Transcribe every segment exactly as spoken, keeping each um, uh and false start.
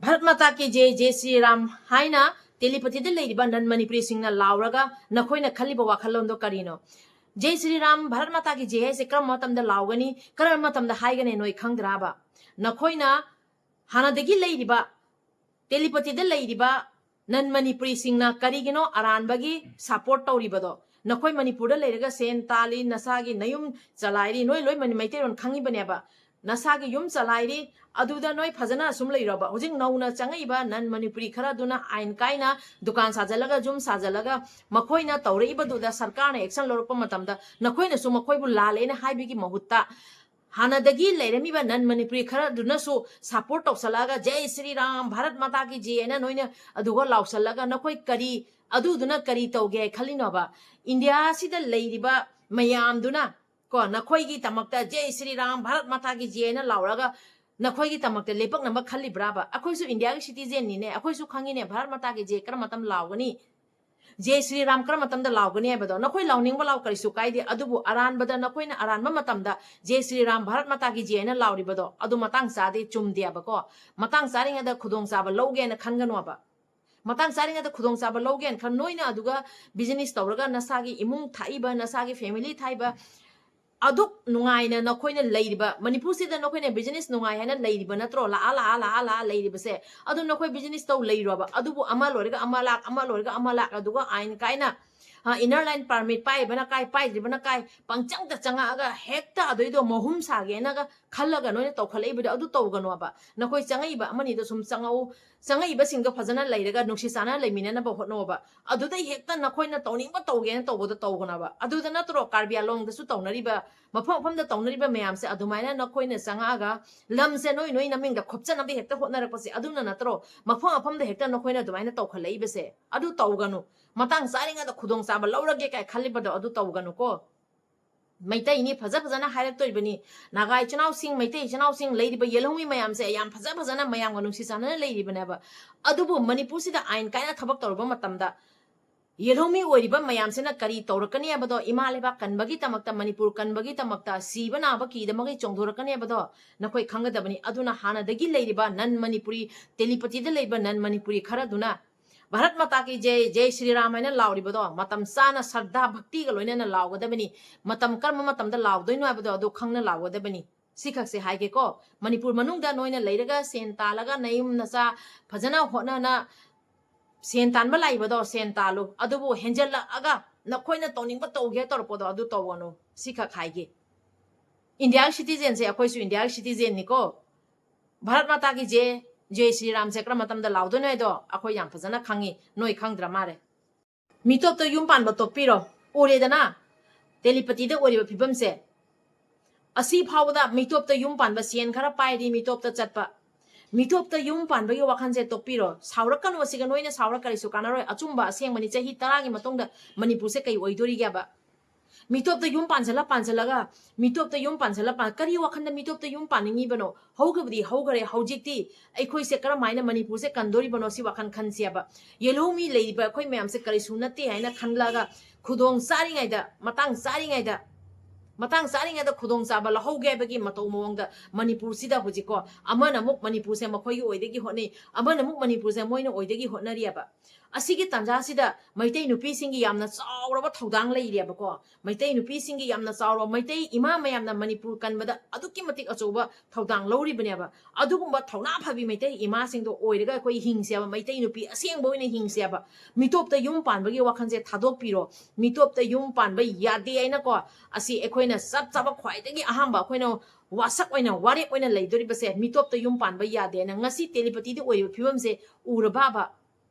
ꯚꯥꯔꯠ ꯃꯥꯇꯥ ꯀꯤ J, J Shri Ram ꯍꯥꯏꯅ ꯇꯦꯂꯤꯄꯊꯤꯗ ꯂꯩꯔꯤꯕ ꯅꯟ ꯃꯅꯤꯄꯨꯔꯤꯁꯤꯡꯅ ꯂꯥꯎꯔꯒ ꯅꯈꯣꯏꯅ ꯈꯜꯂꯤꯕ ꯋꯥꯈꯜꯂꯣꯟꯗꯣ ꯀꯔꯤꯅꯣ? ꯖꯦ ꯁ꯭ꯔꯤ ꯔꯥꯝ, ꯚꯥꯔꯠ ꯃꯥꯇꯥ ꯀꯤ ꯖꯦ ꯍꯥꯏꯁꯦ ꯀꯔꯝꯕ ꯃꯇꯝꯗ ꯂꯥꯎꯒꯅꯤ, ꯀꯔꯝꯕ ꯃꯇꯝꯗ ꯍꯥꯏꯒꯅꯤ ꯅꯣꯏ ꯈꯪꯗ꯭ꯔꯥꯕ? ꯅꯈꯣꯏꯅ ꯍꯥꯟꯅꯗꯒꯤ ꯂꯩꯔꯤꯕ ꯇꯦꯂꯤꯄꯊꯤꯗ ꯂꯩꯔꯤꯕ ꯅꯟ ꯃꯅꯤꯄꯨꯔꯤꯁꯤꯡꯅ ꯀꯔꯤꯒꯤꯅꯣ ꯑꯔꯥꯟꯕꯒꯤ ꯁꯄꯣꯔꯠ ꯇꯧꯔꯤꯕꯗꯣ? ꯅꯈꯣꯏ ꯃꯅꯤꯄꯨꯔꯗ ꯂꯩꯔꯒ ꯁꯦꯟ ꯇꯥꯜꯂꯤ, ꯅꯁꯥꯒꯤ ꯅꯌꯨꯝ ꯆꯂꯥꯏꯔꯤ, ꯅꯣꯏ ꯂꯣꯏ ꯃꯅꯤ-, ꯃꯩꯇꯩꯂꯣꯟ ꯈꯪꯉꯤꯕꯅꯦꯕ, ꯅꯁꯥꯒꯤ ꯌꯨꯝ ꯆꯂꯥꯏꯔꯤ, ꯑꯗꯨꯗ ꯅꯣꯏ ꯐꯖꯅ ꯑꯁꯨꯝ ꯂꯩꯔꯕ? ꯍꯧꯖꯤꯛ ꯅꯧꯅ ꯆꯪꯉꯛꯏꯕ ꯅꯟ ꯃꯅꯤꯄꯨꯔꯤ ꯈꯔ ꯑꯗꯨꯅ ꯑꯥꯏꯟ ꯀꯥꯏꯅ ꯗꯨꯀꯥꯟ ꯁꯥꯖꯜꯂꯒ, ꯌꯨꯝ ꯁꯥꯖꯜꯂꯒ, ꯃꯈꯣꯏꯅ ꯇꯧꯔꯛꯏꯕꯗꯨꯗ ꯁꯔꯀꯥꯔꯅ ꯑꯦꯛꯁꯟ ꯂꯧꯔꯛꯄ ꯃꯇꯝꯗ ꯅꯈꯣꯏꯅꯁꯨ ꯃꯈꯣꯏꯕꯨ ꯂꯥꯜꯂꯦꯅ ꯍꯥꯏꯕꯒꯤ ꯃꯍꯨꯠꯇ, ꯍꯥꯟꯅꯗꯒꯤ ꯂꯩꯔꯝꯃꯤꯕ ꯅꯟ ꯃꯅꯤꯄꯨꯔꯤ ꯈꯔꯗꯨꯅꯁꯨ ꯁꯄꯣꯔꯠ ꯇꯧꯁꯜꯂꯛꯑꯒ, "ꯖꯩ ꯁ꯭ꯔꯤ ꯔꯥꯝ, ꯚꯥꯔꯠ ꯃꯥꯇꯥ ꯀꯤ ꯖꯦ" ꯍꯥꯏꯅ ꯅꯣꯏꯅ ꯑꯗꯨꯒ ꯂꯥꯎꯁꯜꯂꯒ, ꯅꯈꯣꯏ ꯀꯔꯤ, ꯑꯗꯨꯗꯨꯅ ꯀꯔꯤ ꯇꯧꯒꯦ ꯈꯜꯂꯤꯅꯣꯕ? ꯏꯟꯗꯤꯌꯥꯁꯤꯗ ꯂꯩꯔꯤꯕ ꯃꯌꯥꯝꯗꯨꯅ ꯀꯣ, ꯅꯈꯣꯏꯒꯤꯗꯃꯛꯇ "ꯖꯩ ꯁ꯭ꯔꯤ ꯔꯥꯝ, ꯚꯥꯔꯠ ꯃꯥꯇꯥ ꯀꯤ ꯖꯦ" ꯍꯥꯏꯅ ꯂꯥꯎꯔꯒ ꯅꯈꯣꯏꯒꯤꯗꯃꯛꯇ ꯂꯦꯞꯄꯛꯅꯕ ꯈꯜꯂꯤꯕ꯭ꯔꯥꯕ? ꯑꯩꯈꯣꯏꯁꯨ ꯏꯟꯗꯤꯌꯥꯒꯤ ꯁꯤꯇꯤꯖꯦꯟꯅꯤꯅꯦ, ꯑꯩꯈꯣꯏꯁꯨ ꯈꯪꯉꯤꯅꯦ ꯚꯥꯔꯠ ꯃꯥꯇꯥ ꯀꯤ ꯖꯦ ꯀꯔꯝꯕ ꯃꯇꯝ ꯂꯥꯎꯒꯅꯤ, "ꯖꯦ ꯁ꯭ꯔꯤ ꯔꯥꯝ" ꯀꯔꯝꯕ ꯃꯇꯝꯗ ꯂꯥꯎꯒꯅꯤ ꯍꯥꯏꯕꯗꯣ꯫ ꯅꯈꯣꯏ ꯂꯥꯎꯅꯤꯡꯕ ꯂꯥꯎ, ꯀꯔꯤꯁꯨ ꯀꯥꯏꯗꯦ, ꯑꯗꯨꯕꯨ ꯑꯔꯥꯟꯕꯗ ꯅꯈꯣꯏꯅ ꯑꯔꯥꯟꯕ ꯃꯇꯝꯗ "ꯖꯦ ꯁ꯭ꯔꯤ ꯔꯥꯝ, ꯚꯥꯔꯠ ꯃꯥꯇꯥ ꯀꯤ ꯖꯦ" ꯍꯥꯏꯅ ꯂꯥꯎꯔꯤꯕꯗꯣ ꯑꯗꯨ ꯃꯇꯥꯡ ꯆꯥꯗꯦ, ꯆꯨꯝꯗꯦꯕꯀꯣ꯫ ꯃꯇꯥꯡ ꯆꯥꯔꯤꯉꯩꯗ ꯈꯨꯗꯣꯡꯆꯥꯕ ꯂꯧꯒꯦꯅ ꯈꯟꯒꯅꯣꯕ꯫ ꯃꯇꯥꯡ ꯆꯥꯔꯤꯉꯩꯗ ꯈꯨꯗꯣꯡꯆꯥꯕ ꯂꯧꯒꯦꯅ ꯈꯟ-, ꯅꯣꯏꯅ ꯑꯗꯨꯒ ꯕꯤꯖꯤꯅꯦꯁ ꯇꯧꯔꯒ ꯅꯁꯥꯒꯤ ꯏꯃꯨꯡ ꯊꯥꯛꯏꯕ, ꯅꯁꯥꯒꯤ ꯐꯦꯃꯤꯂꯤ ꯊꯥꯛꯏꯕ, ꯑꯗꯨꯛ ꯅꯨꯡꯉꯥꯏꯅ ꯅꯈꯣꯏꯅ ꯂꯩꯔꯤꯕ, ꯃꯅꯤꯄꯨꯔꯁꯤꯗ ꯅꯈꯣꯏꯅ ꯕꯤꯖꯤꯅꯦꯁ ꯅꯨꯡꯉꯥꯏ ꯍꯥꯏꯅ ꯂꯩꯔꯤꯕ ꯅꯠꯇ꯭ꯔꯣ? ꯂꯥꯛꯑ, ꯂꯥꯛꯑ, ꯂꯥꯛꯑ, ꯂꯥꯛꯑ ꯂꯩꯔꯤꯕꯁꯦ꯫ ꯑꯗꯨ ꯅꯈꯣꯏ ꯕꯤꯖꯤꯅꯦꯁ ꯇꯧ ꯂꯩꯔꯣꯕ꯫ ꯑꯗꯨꯕꯨ ꯑꯃ ꯂꯣꯏꯔꯒ ꯑꯃ ꯂꯥꯛ, ꯑꯃ ꯂꯣꯏꯔꯒ ꯑꯃ ꯂꯥꯛ, ꯑꯗꯨꯒ ꯑꯥꯏꯟ ꯀꯥꯏꯅ, ꯑ, ꯏꯅꯔ ꯂꯥꯏꯟ ꯄꯥꯔꯃꯤꯠ ꯄꯥꯏꯔꯤꯕꯅ ꯀꯥꯏ, ꯄꯥꯏꯗ꯭ꯔꯤꯕꯅ ꯀꯥꯏ, ꯄꯪꯆꯪꯗ ꯆꯪꯉꯛꯑꯒ ꯍꯦꯛꯇ ꯑꯗꯨꯏꯗꯣ ꯃꯍꯨꯝ ꯁꯥꯒꯦꯅꯒ ꯈꯜꯂꯒ ꯅꯣꯏꯅ ꯇꯧꯈꯠꯂꯛꯏꯕꯗꯣ ꯑꯗꯨ ꯇꯧꯒꯅꯣꯕ꯫ ꯅꯈꯣꯏ ꯆꯪꯉꯛꯏꯕ ꯑꯃꯅꯤꯗꯣ ꯁꯨꯝ ꯆꯪꯉꯛꯎ, ꯆꯪꯉꯛꯏꯕꯁꯤꯡꯗꯣ ꯐꯖꯅ ꯂꯩꯔꯒ ꯅꯨꯡꯁꯤ ꯆꯥꯟꯅꯅ ꯂꯩꯃꯤꯟꯅꯅꯕ ꯍꯣꯠꯅꯧꯕ꯫ ꯑꯗꯨꯗꯩ ꯍꯦꯛꯇ ꯅꯈꯣꯏꯅ ꯇꯧꯅꯤꯡꯕ ꯇꯧꯒꯦꯅ ꯇꯧꯕꯗꯣ ꯇꯧꯒꯅꯣꯕ꯫ ꯑꯗꯨꯗ ꯅꯠꯇ꯭ꯔꯣ ꯀꯥꯔꯕꯤ ꯑꯂꯣꯡꯗꯁꯨ ꯇꯧꯅꯔꯤꯕ, ꯃꯐꯝ ꯃꯐꯝꯗ ꯇꯧꯅꯔꯤꯕ ꯃꯌꯥꯝꯁꯦ? ꯑꯗꯨꯃꯥꯏꯅ ꯅꯈꯣꯏꯅ ꯆꯪꯉꯛꯑꯒ ꯂꯝꯁꯦ ꯅꯣꯏ ꯅꯣꯏ ꯅꯃꯤꯡꯗ ꯈꯣꯞꯆꯅꯕ ꯍꯦꯛꯇ ꯍꯣꯠꯅꯔꯛꯄꯁꯦ ꯑꯗꯨꯅ ꯅꯠꯇ꯭ꯔꯣ? ꯃꯐꯝ ꯃꯐꯝꯗ ꯍꯦꯛꯇ ꯅꯈꯣꯏꯅ ꯑꯗꯨꯃꯥꯏꯅ ꯇꯧꯈꯠꯂꯛꯏꯕꯁꯦ ꯑꯗꯨ ꯇꯧꯒꯅꯨ꯫ ꯃꯇꯥꯡ ꯆꯥꯔꯤꯉꯩꯗ ꯈꯨꯗꯣꯡꯆꯥꯕ ꯂꯧꯔꯒꯦ ꯀꯥꯏ ꯈꯜꯂꯤꯕꯗꯣ ꯑꯗꯨ ꯇꯧꯒꯅꯨꯀꯣ꯫ ꯃꯩꯇꯩꯅꯤ, ꯐꯖ ꯐꯖꯅ ꯍꯥꯏꯔꯛꯇꯣꯔꯤꯕꯅꯤ꯫ ꯅꯥꯒꯥ ꯏꯆꯤꯟ ꯏꯅꯥꯎꯁꯤꯡ, ꯃꯩꯇꯩ ꯏꯆꯤꯟ ꯏꯅꯥꯎꯁꯤꯡ, ꯂꯩꯔꯤꯕ ꯌꯦꯜꯍꯧꯃꯤ ꯃꯌꯥꯝꯁꯦ ꯌꯥꯝ ꯐꯖ ꯐꯖꯅ ꯃꯌꯥꯝꯒ ꯅꯨꯡꯁꯤ ꯆꯥꯟꯅꯅ ꯂꯩꯔꯤꯕꯅꯦꯕ꯫ ꯑꯗꯨꯕꯨ ꯃꯅꯤꯄꯨꯔꯁꯤꯗ ꯑꯥꯏꯟ ꯀꯥꯏꯅ ꯊꯕꯛ ꯇꯧꯔꯨꯕ ꯃꯇꯝꯗ ꯌꯦꯜꯍꯧꯃꯤ ꯑꯣꯏꯔꯤꯕ ꯃꯌꯥꯝꯁꯤꯅ ꯀꯔꯤ ꯇꯧꯔꯛꯀꯅꯤ ꯍꯥꯏꯕꯗꯣ, ꯏꯃꯥ ꯂꯩꯕꯥꯛ ꯀꯟꯕꯒꯤꯗꯃꯛꯇ, ꯃꯅꯤꯄꯨꯔ ꯀꯟꯕꯒꯤꯗꯃꯛꯇ, ꯁꯤꯕ ꯅꯥꯕ ꯀꯤꯗꯃꯛ ꯆꯣꯡꯊꯣꯔꯛꯀꯅꯤ ꯍꯥꯏꯕꯗꯣ ꯅꯈꯣꯏ ꯈꯪꯒꯗꯕꯅꯤ꯫ ꯑꯗꯨꯅ ꯍꯥꯟꯅꯗꯒꯤ ꯂꯩꯔꯤꯕ ꯅꯟ ꯃꯅꯤꯄꯨꯔꯤ, ꯇꯦꯂꯤꯄꯇꯤꯗ ꯂꯩꯕ ꯅꯟ ꯃꯅꯤꯄꯨꯔꯤ ꯈꯔꯗꯨꯅ ꯚꯥꯔꯠ ꯃꯥꯇꯥ ꯀꯤ ꯖꯦ, ꯖꯦ ꯁ꯭ꯔꯤ ꯔꯥꯝ ꯍꯥꯏꯅ ꯂꯥꯎꯔꯤꯕꯗꯣ ꯃꯇꯝ ꯆꯥꯅ ꯁ꯭ꯔꯗꯥ ꯚꯛꯇꯤꯒ ꯂꯣꯏꯅꯅ ꯂꯥꯎꯒꯗꯕꯅꯤ꯫ ꯃꯇꯝ ꯀꯔꯝꯕ ꯃꯇꯝꯗ ꯂꯥꯎꯗꯣꯏꯅꯣ ꯍꯥꯏꯕꯗꯣ ꯑꯗꯨ ꯈꯪꯅ ꯂꯥꯎꯒꯗꯕꯅꯤ꯫ ꯁꯤꯈꯛꯁꯦ ꯍꯥꯏꯒꯦꯀꯣ, ꯃꯅꯤꯄꯨꯔ ꯃꯅꯨꯡꯗ ꯅꯣꯏꯅ ꯂꯩꯔꯒ ꯁꯦꯟ ꯇꯥꯜꯂꯒ ꯅꯌꯨꯝ ꯅꯆꯥ ꯐꯖꯅ ꯍꯣꯠꯅꯅ ꯁꯦꯟ ꯇꯥꯟꯕ ꯂꯥꯛꯏꯕꯗꯣ ꯁꯦꯟ ꯇꯥꯜꯂꯨ, ꯑꯗꯨꯕꯨ ꯍꯦꯟꯖꯜꯂꯛꯑꯒ ꯅꯈꯣꯏꯅ ꯇꯧꯅꯤꯡꯕ ꯇꯧꯒꯦ ꯇꯧꯔꯛꯄꯗꯣ ꯑꯗꯨ ꯇꯧꯒꯅꯨ꯫ ꯁꯤꯈꯛ ꯍꯥꯏꯒꯦ꯫ ꯏꯟꯗꯤꯌꯥꯒꯤ ꯁꯤꯇꯤꯖꯦꯟꯁꯦ ꯑꯩꯈꯣꯏꯁꯨ ꯏꯟꯗꯤꯌꯥꯒꯤ ꯁꯤꯇꯤꯖꯦꯟꯅꯤꯀꯣ꯫ ꯚꯥꯔꯠ ꯃꯥꯇꯥꯒꯤ ꯖꯦ, ꯖꯦ ꯁ꯭ꯔꯤ ꯔꯥꯝꯁꯦ ꯀꯔꯝꯕ ꯃꯇꯝꯗ ꯂꯥꯎꯗꯣꯏꯅꯣ ꯍꯥꯏꯗꯣ ꯑꯩꯈꯣꯏ ꯌꯥꯝ ꯐꯖꯅ ꯈꯪꯉꯤ, ꯅꯣꯏ ꯈꯪꯗ꯭ꯔ ꯃꯥꯜꯂꯦ꯫ ꯃꯤꯇꯣꯞꯇ ꯌꯨꯝ ꯄꯥꯟꯕ ꯇꯣꯛꯄꯤꯔꯣ꯫ ꯎꯔꯦꯗꯅ, ꯇꯦꯂꯤꯄꯇꯤꯗ ꯑꯣꯏꯔꯤꯕ ꯐꯤꯕꯝꯁꯦ꯫ ꯑꯁꯤ ꯐꯥꯎꯕꯗ ꯃꯤꯇꯣꯞꯇ ꯌꯨꯝ ꯄꯥꯟꯕ, ꯁꯦꯟ ꯈꯔ ꯄꯥꯏꯔꯗꯤ ꯃꯤꯇꯣꯞꯇ ꯆꯠꯄ, ꯃꯤꯇꯣꯞꯇ ꯌꯨꯝ ꯄꯥꯟꯕꯒꯤ ꯋꯥꯈꯜꯁꯦ ꯇꯣꯛꯄꯤꯔꯣ꯫ ꯁꯥꯎꯔꯛꯀꯅꯨ, ꯑꯁꯤꯒ ꯅꯣꯏꯅ ꯁꯥꯎꯔ ꯀꯔꯤꯁꯨ ꯀꯥꯟꯅꯔꯣꯏ꯫ ꯑꯆꯨꯝꯕ ꯑꯁꯦꯡꯕꯅꯤ꯫ ꯆꯍꯤ ꯇꯔꯥꯒꯤ ꯃꯇꯨꯡꯗ ꯃꯅꯤꯄꯨꯔꯁꯦ ꯀꯩ ꯑꯣꯏꯗꯣꯔꯤꯒꯦꯕ? ꯃꯤꯇꯣꯞꯇ ꯌꯨꯝ ꯄꯥꯟꯁꯤꯜꯂ ꯄꯥꯟꯁꯤꯜꯂꯒ, ꯃꯤꯇꯣꯞꯇ ꯌꯨꯝ ꯄꯥꯟꯁꯤꯜꯂ ꯄꯥꯟ-, ꯀꯔꯤ ꯋꯥꯈꯜꯗ ꯃꯤꯇꯣꯞꯇ ꯌꯨꯝ ꯄꯥꯟꯅꯤꯡꯉꯤꯕꯅꯣ? ꯍꯧꯈꯤꯕꯗꯤ ꯍꯧꯈꯔꯦ, ꯍꯧꯖꯤꯛꯇꯤ ꯑꯩꯈꯣꯏꯁꯦ ꯀꯔꯝ ꯍꯥꯏꯅ ꯃꯅꯤꯄꯨꯔꯁꯦ ꯀꯟꯗꯣꯔꯤꯕꯅꯣ? ꯁꯤ ꯋꯥꯈꯜ ꯈꯟꯁꯦꯕ꯫ ꯌꯦꯜꯍꯧꯃꯤ ꯂꯩꯔꯤꯕ ꯑꯩꯈꯣꯏ ꯃꯌꯥꯝꯁꯦ ꯀꯔꯤꯁꯨ ꯅꯠꯇꯦ ꯍꯥꯏꯅ ꯈꯜꯂꯒ, ꯈꯨꯗꯣꯡ ꯆꯥꯔꯤꯉꯩꯗ, ꯃꯇꯥꯡ ꯆꯥꯔꯤꯉꯩꯗ, ꯃꯇꯥꯡ ꯆꯥꯔꯤꯉꯩꯗ ꯈꯨꯗꯣꯡꯆꯥꯕ ꯂꯧꯍꯧꯒꯦ ꯍꯥꯏꯕꯒꯤ ꯃꯇꯧ ꯃꯑꯣꯡꯗ ꯃꯅꯤꯄꯨꯔꯁꯤꯗ ꯍꯧꯖꯤꯛꯀꯣ, ꯑꯃꯅ ꯑꯃꯨꯛ ꯃꯅꯤꯄꯨꯔꯁꯦ ꯃꯈꯣꯏꯒꯤ ꯑꯣꯏꯗꯒꯤ ꯍꯣꯠꯅꯩ, ꯑꯃꯅ ꯑꯃꯨꯛ ꯃꯅꯤꯄꯨꯔꯁꯦ ꯃꯣꯏꯅ ꯑꯣꯏꯗꯒꯤ ꯍꯣꯠꯅꯔꯤꯑꯕ꯫ ꯑꯁꯤꯒꯤ ꯇꯥꯟꯖꯥꯁꯤꯗ ꯃꯩꯇꯩ ꯅꯨꯄꯤꯁꯤꯡꯒꯤ ꯌꯥꯝꯅ ꯆꯥꯎꯔꯕ ꯊꯧꯗꯥꯡ ꯂꯩꯔꯦꯕꯀꯣ꯫ ꯃꯩꯇꯩ ꯅꯨꯄꯤꯁꯤꯡꯒꯤ ꯌꯥꯝꯅ ꯆꯥꯎꯔꯕ, ꯃꯩꯇꯩ ꯏꯃꯥ ꯃꯌꯥꯝꯅ ꯃꯅꯤꯄꯨꯔ ꯀꯟꯕꯗ ꯑꯗꯨꯛꯀꯤ ꯃꯇꯤꯛ ꯑꯆꯧꯕ ꯊꯧꯗꯥꯡ ꯂꯧꯔꯤꯕꯅꯦꯕ꯫ ꯑꯗꯨꯒꯨꯝꯕ ꯊꯧꯅꯥ ꯐꯕꯤ ꯃꯩꯇꯩ ꯏꯃꯥꯁꯤꯡꯗꯣ ꯑꯣꯏꯔꯒ ꯑꯩꯈꯣꯏ ꯍꯤꯡꯁꯦꯕ, ꯃꯩꯇꯩ ꯅꯨꯄꯤ ꯑꯁꯦꯡꯕ ꯑꯣꯏꯅ ꯍꯤꯡꯁꯦꯕ꯫ ꯃꯤꯇꯣꯞꯇ ꯌꯨꯝ ꯄꯥꯟꯕꯒꯤ ꯋꯥꯈꯜꯁꯦ ꯊꯥꯗꯣꯛꯄꯤꯔꯣ꯫ ꯃꯤꯇꯣꯞꯇ ꯌꯨꯝ ꯄꯥꯟꯕ ꯌꯥꯗꯦ ꯍꯥꯏꯅꯀꯣ, ꯑꯁꯤ ꯑꯩꯈꯣꯏꯅ ꯆꯞ ꯆꯥꯕ ꯈ꯭ꯋꯥꯏꯗꯒꯤ ꯑꯍꯥꯟꯕ ꯑꯩꯈꯣꯏꯅ ꯋꯥꯁꯛ ꯑꯣꯏꯅ, ꯋꯥꯔꯦꯞ ꯑꯣꯏꯅ ꯂꯩꯗꯣꯔꯤꯕꯁꯦ ꯃꯤꯇꯣꯞꯇ ꯌꯨꯝ ꯄꯥꯟꯕ ꯌꯥꯗꯦ ꯍꯥꯏꯅ꯫ ꯉꯁꯤ ꯇꯦꯂꯤꯄꯇꯤꯗ ꯑꯣꯏꯔꯤꯕ ꯐꯤꯕꯝꯁꯦ ꯎꯔꯕꯕ?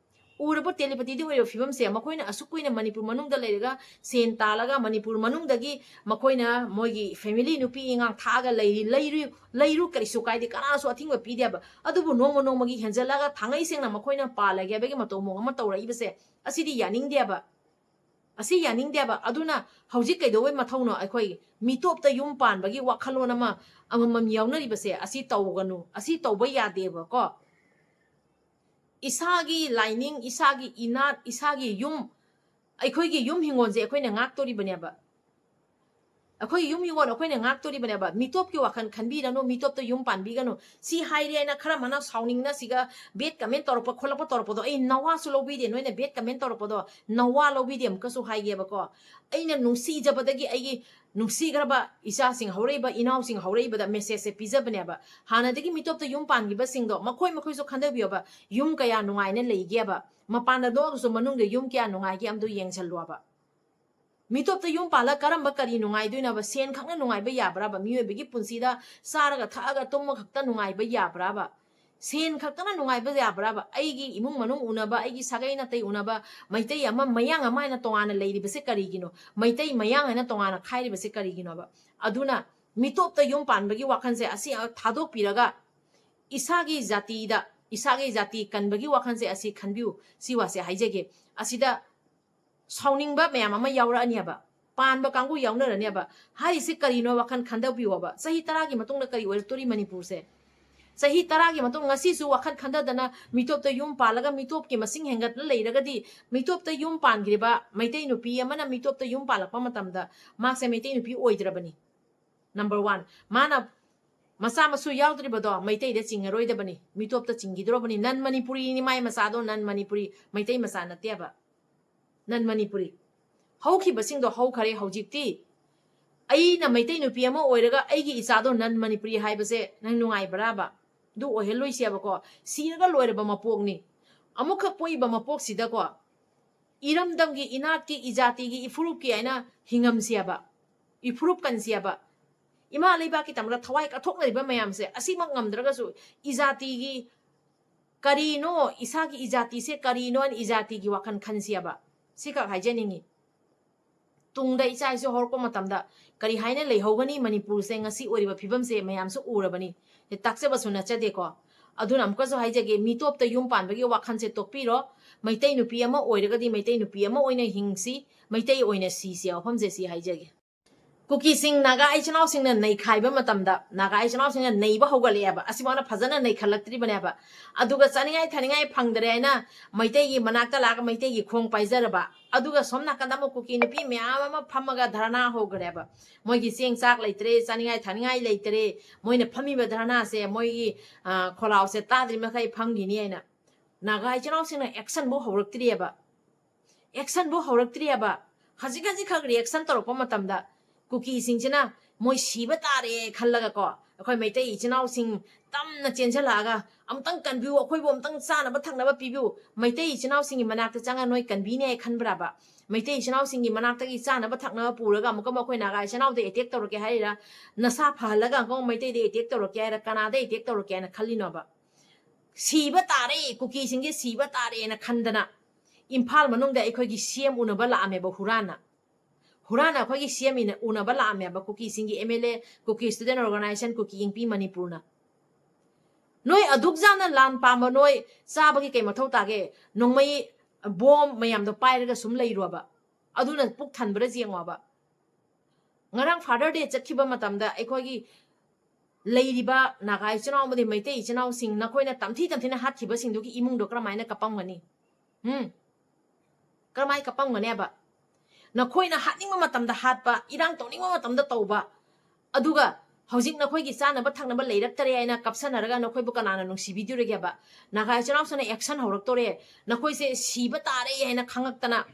ꯎꯔꯕ? ꯇꯦꯂꯤꯄꯇꯤꯗ ꯑꯣꯏꯔꯤꯕ ꯐꯤꯕꯝꯁꯦ ꯃꯈꯣꯏꯅ ꯑꯁꯨꯛ ꯀꯨꯏꯅ ꯃꯅꯤꯄꯨꯔ ꯃꯅꯨꯡꯗ ꯂꯩꯔꯒ ꯁꯦꯟ ꯇꯥꯜꯂꯒ ꯃꯅꯤꯄꯨꯔ ꯃꯅꯨꯡꯗꯒꯤ ꯃꯈꯣꯏꯅ ꯃꯣꯏꯒꯤ ꯐꯦꯃꯤꯂꯤ ꯅꯨꯄꯤ ꯑꯉꯥꯡ ꯊꯥꯛꯑꯒ ꯂꯩꯔꯤ, ꯂꯩꯔꯨ, ꯂꯩꯔꯨ, ꯀꯔꯤꯁꯨ ꯀꯥꯏꯗꯦ, ꯀꯅꯥꯁꯨ ꯑꯊꯤꯡꯕ ꯄꯤꯗꯦꯕ꯫ ꯑꯗꯨꯕꯨ ꯅꯣꯡꯃ ꯅꯣꯡꯃꯒꯤ ꯍꯦꯟꯖꯜꯂꯒ ꯊꯥꯡꯉꯩ ꯁꯦꯡꯅ ꯃꯈꯣꯏꯅ ꯄꯥꯜꯂꯒꯦ ꯍꯥꯏꯕꯒꯤ ꯃꯇꯧ ꯃꯑꯣꯡ ꯑꯃ ꯇꯧꯔꯛꯏꯕꯁꯦ, ꯑꯁꯤꯗꯤ ꯌꯥꯅꯤꯡꯗꯦꯕ꯫ ꯑꯁꯤ ꯌꯥꯅꯤꯡꯗꯦꯕ꯫ ꯑꯗꯨꯅ ꯍꯧꯖꯤꯛ ꯀꯩꯗꯧꯕꯩ ꯃꯊꯧꯅꯣ ꯑꯩꯈꯣꯏ ꯃꯤꯇꯣꯞꯇ ꯌꯨꯝ ꯄꯥꯟꯕꯒꯤ ꯋꯥꯈꯜꯂꯣꯟ ꯑꯃ ꯑꯃꯃꯝ ꯌꯥꯎꯅꯔꯤꯕꯁꯦ? ꯑꯁꯤ ꯇꯧꯒꯅꯨ, ꯑꯁꯤ ꯇꯧꯕ ꯌꯥꯗꯦꯕꯀꯣ꯫ ꯏꯁꯥꯒꯤ ꯂꯥꯏꯅꯤꯡ, ꯏꯁꯥꯒꯤ ꯏꯅꯥꯠ, ꯏꯁꯥꯒꯤ ꯌꯨꯝ, ꯑꯩꯈꯣꯏꯒꯤ ꯌꯨꯝ ꯍꯤꯡꯒꯣꯜꯁꯦ ꯑꯩꯈꯣꯏꯅ ꯉꯥꯛꯇꯣꯔꯤꯕꯅꯦꯕ꯫ ꯑꯩꯈꯣꯏꯒꯤ ꯌꯨꯝ ꯍꯤꯡꯒꯣꯜ ꯑꯩꯈꯣꯏꯅ ꯉꯥꯛꯇꯣꯔꯤꯕꯅꯦꯕ꯫ ꯃꯤꯇꯣꯞꯀꯤ ꯋꯥꯈꯜ ꯈꯟꯕꯤꯔꯅꯨ, ꯃꯤꯇꯣꯞꯇ ꯌꯨꯝ ꯄꯥꯟꯕꯤꯒꯅꯨ꯫ ꯁꯤ ꯍꯥꯏꯔꯦ ꯍꯥꯏꯅ ꯈꯔ ꯑꯃꯅ ꯁꯥꯎꯅꯤꯡꯅ ꯁꯤꯒ bad comment ꯇꯧꯔꯛꯄ ꯈꯣꯠꯂꯛꯄ ꯇꯧꯔꯛꯄꯗꯣ ꯑꯩ ꯅꯋꯥꯁꯨ ꯂꯧꯕꯤꯗꯦ꯫ ꯅꯣꯏꯅ bad comment ꯇꯧꯔꯛꯄꯗꯣ ꯅꯋꯥ ꯂꯧꯕꯤꯗꯦ꯫ ꯑꯃꯨꯛꯀꯁꯨ ꯍꯥꯏꯒꯦꯕꯀꯣ, ꯑꯩꯅ ꯅꯨꯡꯁꯤꯖꯕꯗꯒꯤ ꯑꯩꯒꯤ ꯅꯨꯡꯁꯤꯈ꯭ꯔꯕ ꯏꯆꯥꯁꯤꯡ ꯍꯧꯔꯛꯏꯕ ꯏꯅꯥꯎꯁꯤꯡ ꯍꯧꯔꯛꯏꯕꯗ message ꯁꯦ ꯄꯤꯖꯕꯅꯦꯕ꯫ ꯍꯥꯟꯅꯗꯒꯤ ꯃꯤꯇꯣꯞꯇ ꯌꯨꯝ ꯄꯥꯟꯈꯤꯕꯁꯤꯡꯗꯣ ꯃꯈꯣꯏ ꯃꯈꯣꯏꯁꯨ ꯈꯟꯊꯕꯤꯌꯣꯕ꯫ ꯌꯨꯝ ꯀꯌꯥ ꯅꯨꯡꯉꯥꯏꯅ ꯂꯩꯒꯦꯕ, ꯃꯄꯥꯟꯗ ꯅꯣꯛꯑꯒꯁꯨ ꯃꯅꯨꯡꯗ ꯌꯨꯝ ꯀꯌꯥ ꯅꯨꯡꯉꯥꯏꯒꯦ ꯑꯝꯗꯣ ꯌꯦꯡꯁꯜꯂꯣꯕ꯫ ꯃꯤꯇꯣꯞꯇ ꯌꯨꯝ ꯄꯥꯜꯂꯒ ꯀꯔꯝꯕ ꯀꯔꯤ ꯅꯨꯡꯉꯥꯏꯗꯣꯏꯅꯣꯕ? ꯁꯦꯟ ꯈꯛꯅ ꯅꯨꯡꯉꯥꯏꯕ ꯌꯥꯕ꯭ꯔꯥꯕ? ꯃꯤꯑꯣꯏꯕꯒꯤ ꯄꯨꯟꯁꯤꯗ ꯆꯥꯔꯒ ꯊꯛꯑꯒ ꯇꯨꯝꯕ ꯈꯛꯇ ꯅꯨꯡꯉꯥꯏꯕ ꯌꯥꯕ꯭ꯔꯥꯕ? ꯁꯦꯟ ꯈꯛꯇꯅ ꯅꯨꯡꯉꯥꯏꯕ ꯌꯥꯕ꯭ꯔꯥꯕ? ꯑꯩꯒꯤ ꯏꯃꯨꯡ ꯃꯅꯨꯡ ꯎꯅꯕ, ꯑꯩꯒꯤ ꯁꯥꯒꯩ ꯅꯥꯇꯩ ꯎꯅꯕ, ꯃꯩꯇꯩ ꯑꯃ, ꯃꯌꯥꯡ ꯑꯃ ꯍꯥꯏꯅ ꯇꯣꯉꯥꯟꯅ ꯂꯩꯔꯤꯕꯁꯦ ꯀꯔꯤꯒꯤꯅꯣ? ꯃꯩꯇꯩ ꯃꯌꯥꯡ ꯍꯥꯏꯅ ꯇꯣꯉꯥꯟꯅ ꯈꯥꯏꯔꯤꯕꯁꯦ ꯀꯔꯤꯒꯤꯅꯣꯕ? ꯑꯗꯨꯅ ꯃꯤꯇꯣꯞꯇ ꯌꯨꯝ ꯄꯥꯟꯕꯒꯤ ꯋꯥꯈꯜꯁꯦ ꯑꯁꯤ ꯊꯥꯗꯣꯛꯄꯤꯔꯒ ꯏꯁꯥꯒꯤ ꯖꯥꯇꯤꯗ, ꯏꯁꯥꯒꯤ ꯖꯥꯇꯤ ꯀꯟꯕꯒꯤ ꯋꯥꯈꯜꯁꯦ ꯑꯁꯤ ꯈꯟꯕꯤꯌꯨ꯫ ꯁꯤ ꯋꯥꯁꯦ ꯍꯥꯏꯖꯒꯦ꯫ ꯑꯁꯤꯗ ꯁꯥꯎꯅꯤꯡꯕ ꯃꯌꯥꯝ ꯑꯃ ꯌꯥꯎꯔꯛꯑꯅꯦꯕ, ꯄꯥꯟꯕ ꯀꯥꯡꯕꯨ ꯌꯥꯎꯅꯔꯅꯦꯕ꯫ ꯍꯥꯏꯔꯤꯁꯦ ꯀꯔꯤꯅꯣ? ꯋꯥꯈꯜ ꯈꯟꯗꯕꯤꯌꯣꯕ꯫ ꯆꯍꯤ ꯇꯔꯥꯒꯤ ꯃꯇꯨꯡꯗ ꯀꯔꯤ ꯑꯣꯏꯔꯛꯇꯣꯔꯤ ꯃꯅꯤꯄꯨꯔꯁꯦ? ꯆꯍꯤ ꯇꯔꯥꯒꯤ ꯃꯇꯨꯡ, ꯉꯁꯤꯁꯨ ꯋꯥꯈꯜ ꯈꯟꯊꯗꯅ ꯃꯤꯇꯣꯞꯇ ꯌꯨꯝ ꯄꯥꯜꯂꯒ ꯃꯤꯇꯣꯞꯀꯤ ꯃꯁꯤꯡ ꯍꯦꯟꯒꯠꯂ ꯂꯩꯔꯒꯗꯤ, ꯃꯤꯇꯣꯞꯇ ꯌꯨꯝ ꯄꯥꯟꯈ꯭ꯔꯤꯕ ꯃꯩꯇꯩ ꯅꯨꯄꯤ ꯑꯃꯅ ꯃꯤꯇꯣꯞꯇ ꯌꯨꯝ ꯄꯥꯜꯂꯛꯄ ꯃꯇꯝꯗ ꯃꯍꯥꯛꯁꯦ ꯃꯩꯇꯩ ꯅꯨꯄꯤ ꯑꯣꯏꯗ꯭ꯔꯕꯅꯤ꯫ Number one, ꯃꯥꯅ ꯃꯆꯥ ꯃꯁꯨ ꯌꯥꯎꯗ꯭ꯔꯤꯕꯗꯣ ꯃꯩꯇꯩꯗ ꯆꯤꯡꯉꯔꯣꯏꯗꯕꯅꯤ, ꯃꯤꯇꯣꯞꯇ ꯆꯤꯡꯈꯤꯗ꯭ꯔꯣꯕꯅꯤ꯫ Non Manipuri ꯅꯤ ꯃꯥꯏ ꯃꯆꯥꯗꯣ, non Manipuri, ꯃꯩꯇꯩ ꯃꯆꯥ ꯅꯠꯇꯦꯕ꯫ Non Manipuri꯫ ꯍꯧꯈꯤꯕꯁꯤꯡꯗꯣ ꯍꯧꯈꯔꯦ꯫ ꯍꯧꯖꯤꯛꯇꯤ ꯑꯩꯅ ꯃꯩꯇꯩ ꯅꯨꯄꯤ ꯑꯃ ꯑꯣꯏꯔꯒ ꯑꯩꯒꯤ ꯏꯆꯥꯗꯣ non Manipuri ꯍꯥꯏꯕꯁꯦ ꯅꯪ ꯅꯨꯡꯉꯥꯏꯕ꯭ꯔꯥꯕ? ꯑꯗꯨ ꯑꯣꯏꯍꯜꯂꯣꯏꯁꯦꯕꯀꯣ꯫ ꯁꯤꯔꯒ ꯂꯣꯏꯔꯕ ꯃꯄꯣꯛꯅꯤ꯫ ꯑꯃꯨꯛꯈꯛ ꯄꯣꯛꯏꯕ ꯃꯄꯣꯛꯁꯤꯗꯀꯣ, ꯏꯔꯝꯗꯝꯒꯤ, ꯏꯅꯥꯠꯀꯤ, ꯏꯖꯥꯇꯤꯒꯤ, ꯏꯐꯨꯔꯨꯞꯀꯤ ꯍꯥꯏꯅ ꯍꯤꯡꯉꯝꯁꯦꯕ, ꯏꯐꯨꯔꯨꯞ ꯀꯟꯁꯦꯕ꯫ ꯏꯃꯥ ꯂꯩꯕꯥꯛꯀꯤꯗꯃꯛꯇ ꯊꯋꯥꯏ ꯀꯠꯊꯣꯛꯅꯔꯤꯕ ꯃꯌꯥꯝꯁꯦ, ꯑꯁꯤꯃꯛ ꯉꯝꯗ꯭ꯔꯒꯁꯨ ꯏꯖꯥꯇꯤꯒꯤ ꯀꯔꯤꯅꯣ, ꯏꯁꯥꯒꯤ ꯏꯖꯥꯇꯤꯁꯦ ꯀꯔꯤꯅꯣ ꯍꯥꯏꯅ ꯏꯖꯥꯇꯤꯒꯤ ꯋꯥꯈꯜ ꯈꯟꯁꯦꯕ꯫ ꯁꯤꯈꯛ ꯍꯥꯏꯖꯅꯤꯡꯉꯤ꯫ ꯇꯨꯡꯗ ꯏꯆꯥ ꯏꯁꯨ ꯍꯧꯔꯛꯄ ꯃꯇꯝꯗ ꯀꯔꯤ ꯍꯥꯏꯅ ꯂꯩꯍꯧꯒꯅꯤ? ꯃꯅꯤꯄꯨꯔꯁꯦ ꯉꯁꯤ ꯑꯣꯏꯔꯤꯕ ꯐꯤꯕꯝꯁꯦ ꯃꯌꯥꯝꯁꯨ ꯎꯔꯕꯅꯤ꯫ ꯇꯥꯛꯆꯕꯁꯨ ꯅꯠꯆꯗꯦꯀꯣ꯫ ꯑꯗꯨꯅ ꯑꯃꯨꯛꯀꯁꯨ ꯍꯥꯏꯖꯒꯦ, ꯃꯤꯇꯣꯞꯇ ꯌꯨꯝ ꯄꯥꯟꯕꯒꯤ ꯋꯥꯈꯜꯁꯦ ꯇꯣꯛꯄꯤꯔꯣ꯫ ꯃꯩꯇꯩ ꯅꯨꯄꯤ ꯑꯃ ꯑꯣꯏꯔꯒꯗꯤ ꯃꯩꯇꯩ ꯅꯨꯄꯤ ꯑꯃ ꯑꯣꯏꯅ ꯍꯤꯡꯁꯤ, ꯃꯩꯇꯩ ꯑꯣꯏꯅ ꯁꯤꯁꯤ꯫ ꯋꯥꯐꯝꯁꯦ ꯁꯤ ꯍꯥꯏꯖꯒꯦ꯫ ꯀꯨꯀꯤꯁꯤꯡ, ꯅꯥꯒꯥ ꯏꯆꯤꯟ ꯏꯅꯥꯎꯁꯤꯡꯅ ꯅꯩꯈꯥꯏꯕ ꯃꯇꯝꯗ, ꯅꯥꯒꯥ ꯏꯆꯤꯟ ꯏꯅꯥꯎꯁꯤꯡꯅ ꯅꯩꯕ ꯍꯧꯒꯠꯂꯛꯑꯦꯕ꯫ ꯑꯁꯤꯐꯥꯎꯅ ꯐꯖꯅ ꯅꯩꯈꯠꯂꯛꯇ꯭ꯔꯤꯕꯅꯦꯕ꯫ ꯑꯗꯨꯒ ꯆꯥꯅꯤꯡꯉꯥꯏ ꯊꯛꯅꯤꯡꯉꯥꯏ ꯐꯪꯗ꯭ꯔꯦ ꯍꯥꯏꯅ ꯃꯩꯇꯩꯒꯤ ꯃꯅꯥꯛꯇ ꯂꯥꯛꯑꯒ ꯃꯩꯇꯩꯒꯤ ꯈꯣꯡ ꯄꯥꯏꯖꯔꯕ꯫ ꯑꯗꯨꯒ ꯁꯣꯝ ꯅꯥꯀꯟꯗ ꯑꯃꯨꯛ ꯀꯨꯀꯤ ꯅꯨꯄꯤ ꯃꯌꯥꯝ ꯑꯃ ꯐꯝꯃꯒ ꯙꯔꯅꯥ ꯍꯧꯈ꯭ꯔꯦꯕ꯫ ꯃꯣꯏꯒꯤ ꯆꯦꯡ ꯆꯥꯛ ꯂꯩꯇ꯭ꯔꯦ, ꯆꯥꯅꯤꯡꯉꯥꯏ ꯊꯛꯅꯤꯡꯉꯥꯏ ꯂꯩꯇ꯭ꯔꯦ, ꯃꯣꯏꯅ ꯐꯝꯃꯤꯕ ꯙꯔꯅꯥꯁꯦ ꯃꯣꯏꯒꯤ, ꯑ, ꯈꯣꯜꯂꯥꯎꯁꯦ ꯇꯥꯗ꯭ꯔꯤ ꯃꯈꯩ ꯐꯝꯈꯤꯅꯤ ꯍꯥꯏꯅ꯫ ꯅꯥꯒꯥ ꯏꯆꯤꯟ ꯏꯅꯥꯎꯁꯤꯡꯅ action ꯐꯥꯎ ꯍꯧꯔꯛꯇ꯭ꯔꯤꯑꯕ꯫ Action ꯐꯥꯎ ꯍꯧꯔꯛꯇ꯭ꯔꯤꯑꯕ꯫ ꯈꯖꯤꯛ ꯈꯖꯤꯛꯈꯛ reaction ꯇꯧꯔꯛꯄ ꯃꯇꯝꯗ ꯀꯨꯀꯤꯁꯤꯡꯁꯤꯅ ꯃꯣꯏ ꯁꯤꯕ ꯇꯥꯔꯦ ꯈꯜꯂꯒꯀꯣ, ꯑꯩꯈꯣꯏ ꯃꯩꯇꯩ ꯏꯆꯤꯟ ꯏꯅꯥꯎꯁꯤꯡ ꯇꯝꯅ ꯆꯦꯟꯁꯤꯜꯂꯛꯑꯒ, "ꯑꯃꯨꯛꯇꯪ ꯀꯟꯕꯤꯌꯨ, ꯑꯩꯈꯣꯏꯕꯨ ꯑꯃꯨꯛꯇꯪ ꯆꯥꯅꯕ ꯊꯛꯅꯕ ꯄꯤꯕꯤꯌꯨ", ꯃꯩꯇꯩ ꯏꯆꯤꯟ ꯏꯅꯥꯎꯁꯤꯡꯒꯤ ꯃꯅꯥꯛꯇ ꯆꯪꯉ ꯅꯣꯏ ꯀꯟꯕꯤꯅꯤ ꯍꯥꯏ ꯈꯟꯕ꯭ꯔꯕ? ꯃꯩꯇꯩ ꯏꯆꯤꯟ ꯏꯅꯥꯎꯁꯤꯡꯒꯤ ꯃꯅꯥꯛꯇꯒꯤ ꯆꯥꯅꯕ ꯊꯛꯅꯕ ꯄꯨꯔꯒ ꯑꯃꯨꯛꯀ ꯃꯈꯣꯏ ꯅꯥꯒꯥ ꯏꯆꯤꯟ ꯏꯅꯥꯎꯗ attack ꯇꯧꯔꯛꯀꯦ ꯍꯥꯏꯔꯤꯔꯥ? ꯅꯁꯥ ꯐꯍꯜꯂꯒ ꯑꯃꯨꯛꯀ ꯃꯩꯇꯩꯗ attack ꯇꯧꯔꯛꯀꯦ ꯍꯥꯏꯔ, ꯀꯅꯥꯗ attack ꯇꯧꯔꯛꯀꯦ ꯍꯥꯏꯅ ꯈꯜꯂꯤꯅꯣꯕ? ꯁꯤꯕ ꯇꯥꯔꯦ, ꯀꯨꯀꯤꯁꯤꯡꯁꯦ ꯁꯤꯕ ꯇꯥꯔꯦꯅ ꯈꯟꯗꯅ ꯏꯝꯐꯥꯜ ꯃꯅꯨꯡꯗ ꯑꯩꯈꯣꯏꯒꯤ C M ꯎꯅꯕ ꯂꯥꯛꯑꯝꯃꯦꯕ ꯍꯨꯔꯥꯟꯅ꯫ ꯍꯨꯔꯥꯟꯅ ꯑꯩꯈꯣꯏꯒꯤ C M ꯏꯅ ꯎꯅꯕ ꯂꯥꯛꯑꯝꯃꯦꯕ, ꯀꯨꯀꯤꯁꯤꯡꯒꯤ M L A, Kuki Student Organization, ꯀꯨꯀꯤ ꯏꯪꯄꯤ ꯃꯅꯤꯄꯨꯔꯅ꯫ ꯅꯣꯏ ꯑꯗꯨꯛ ꯌꯥꯝꯅ ꯂꯥꯟ ꯄꯥꯝꯕ ꯅꯣꯏ ꯆꯥꯕꯒꯤ ꯀꯩ ꯃꯊꯧ ꯇꯥꯒꯦ? ꯅꯣꯡꯃꯩ ꯕꯣꯝ ꯃꯌꯥꯝꯗꯣ ꯄꯥꯏꯔꯒ ꯁꯨꯝ ꯂꯩꯔꯣꯕ? ꯑꯗꯨꯅ ꯄꯨꯛ ꯊꯟꯕ꯭ꯔꯥ ꯌꯦꯡꯉꯣꯕ꯫ ꯉꯔꯥꯡ Father Day ꯆꯠꯈꯤꯕ ꯃꯇꯝꯗ ꯑꯩꯈꯣꯏꯒꯤ ꯂꯩꯔꯤꯕ ꯅꯥꯒꯥ ꯏꯆꯤꯟ ꯏꯅꯥꯎ ꯑꯃꯗꯤ ꯃꯩꯇꯩ ꯏꯆꯤꯟ ꯏꯅꯥꯎꯁꯤꯡ ꯅꯈꯣꯏꯅ ꯇꯝꯊꯤ ꯇꯝꯊꯤꯅ ꯍꯥꯠꯈꯤꯕꯁꯤꯡꯗꯨꯒꯤ ꯏꯃꯨꯡꯗꯣ ꯀꯔꯝꯍꯥꯏꯅ ꯀꯞꯄꯝꯒꯅꯤ? ꯎꯝ? ꯀꯔꯝꯍꯥꯏꯅ ꯀꯞꯄꯝꯒꯅꯦꯕ? ꯅꯈꯣꯏꯅ ꯍꯥꯠꯅꯤꯡꯕ ꯃꯇꯝꯗ ꯍꯥꯠꯄ, ꯏꯔꯥꯡ ꯇꯧꯅꯤꯡꯕ ꯃꯇꯝꯗ ꯇꯧꯕ, ꯑꯗꯨꯒ ꯍꯧꯖꯤꯛ ꯅꯈꯣꯏꯒꯤ ꯆꯥꯅꯕ ꯊꯛꯅꯕ ꯂꯩꯔꯛꯇꯔꯦ ꯍꯥꯏꯅ ꯀꯞꯁꯟꯅꯔꯒ ꯅꯈꯣꯏꯕꯨ ꯀꯅꯥꯅ ꯅꯨꯡꯁꯤꯕꯤꯗꯣꯔꯤꯒꯦꯕ? ꯅꯥꯒꯥ ꯏꯆꯤꯟ ꯏꯅꯥꯎꯁꯤꯡꯅ action ꯍꯧꯔꯛꯇꯣꯔꯦ, ꯅꯈꯣꯏꯁꯦ ꯁꯤꯕ ꯇꯥꯔꯦ ꯍꯥꯏꯅ ꯈꯪꯉꯛꯇꯅ,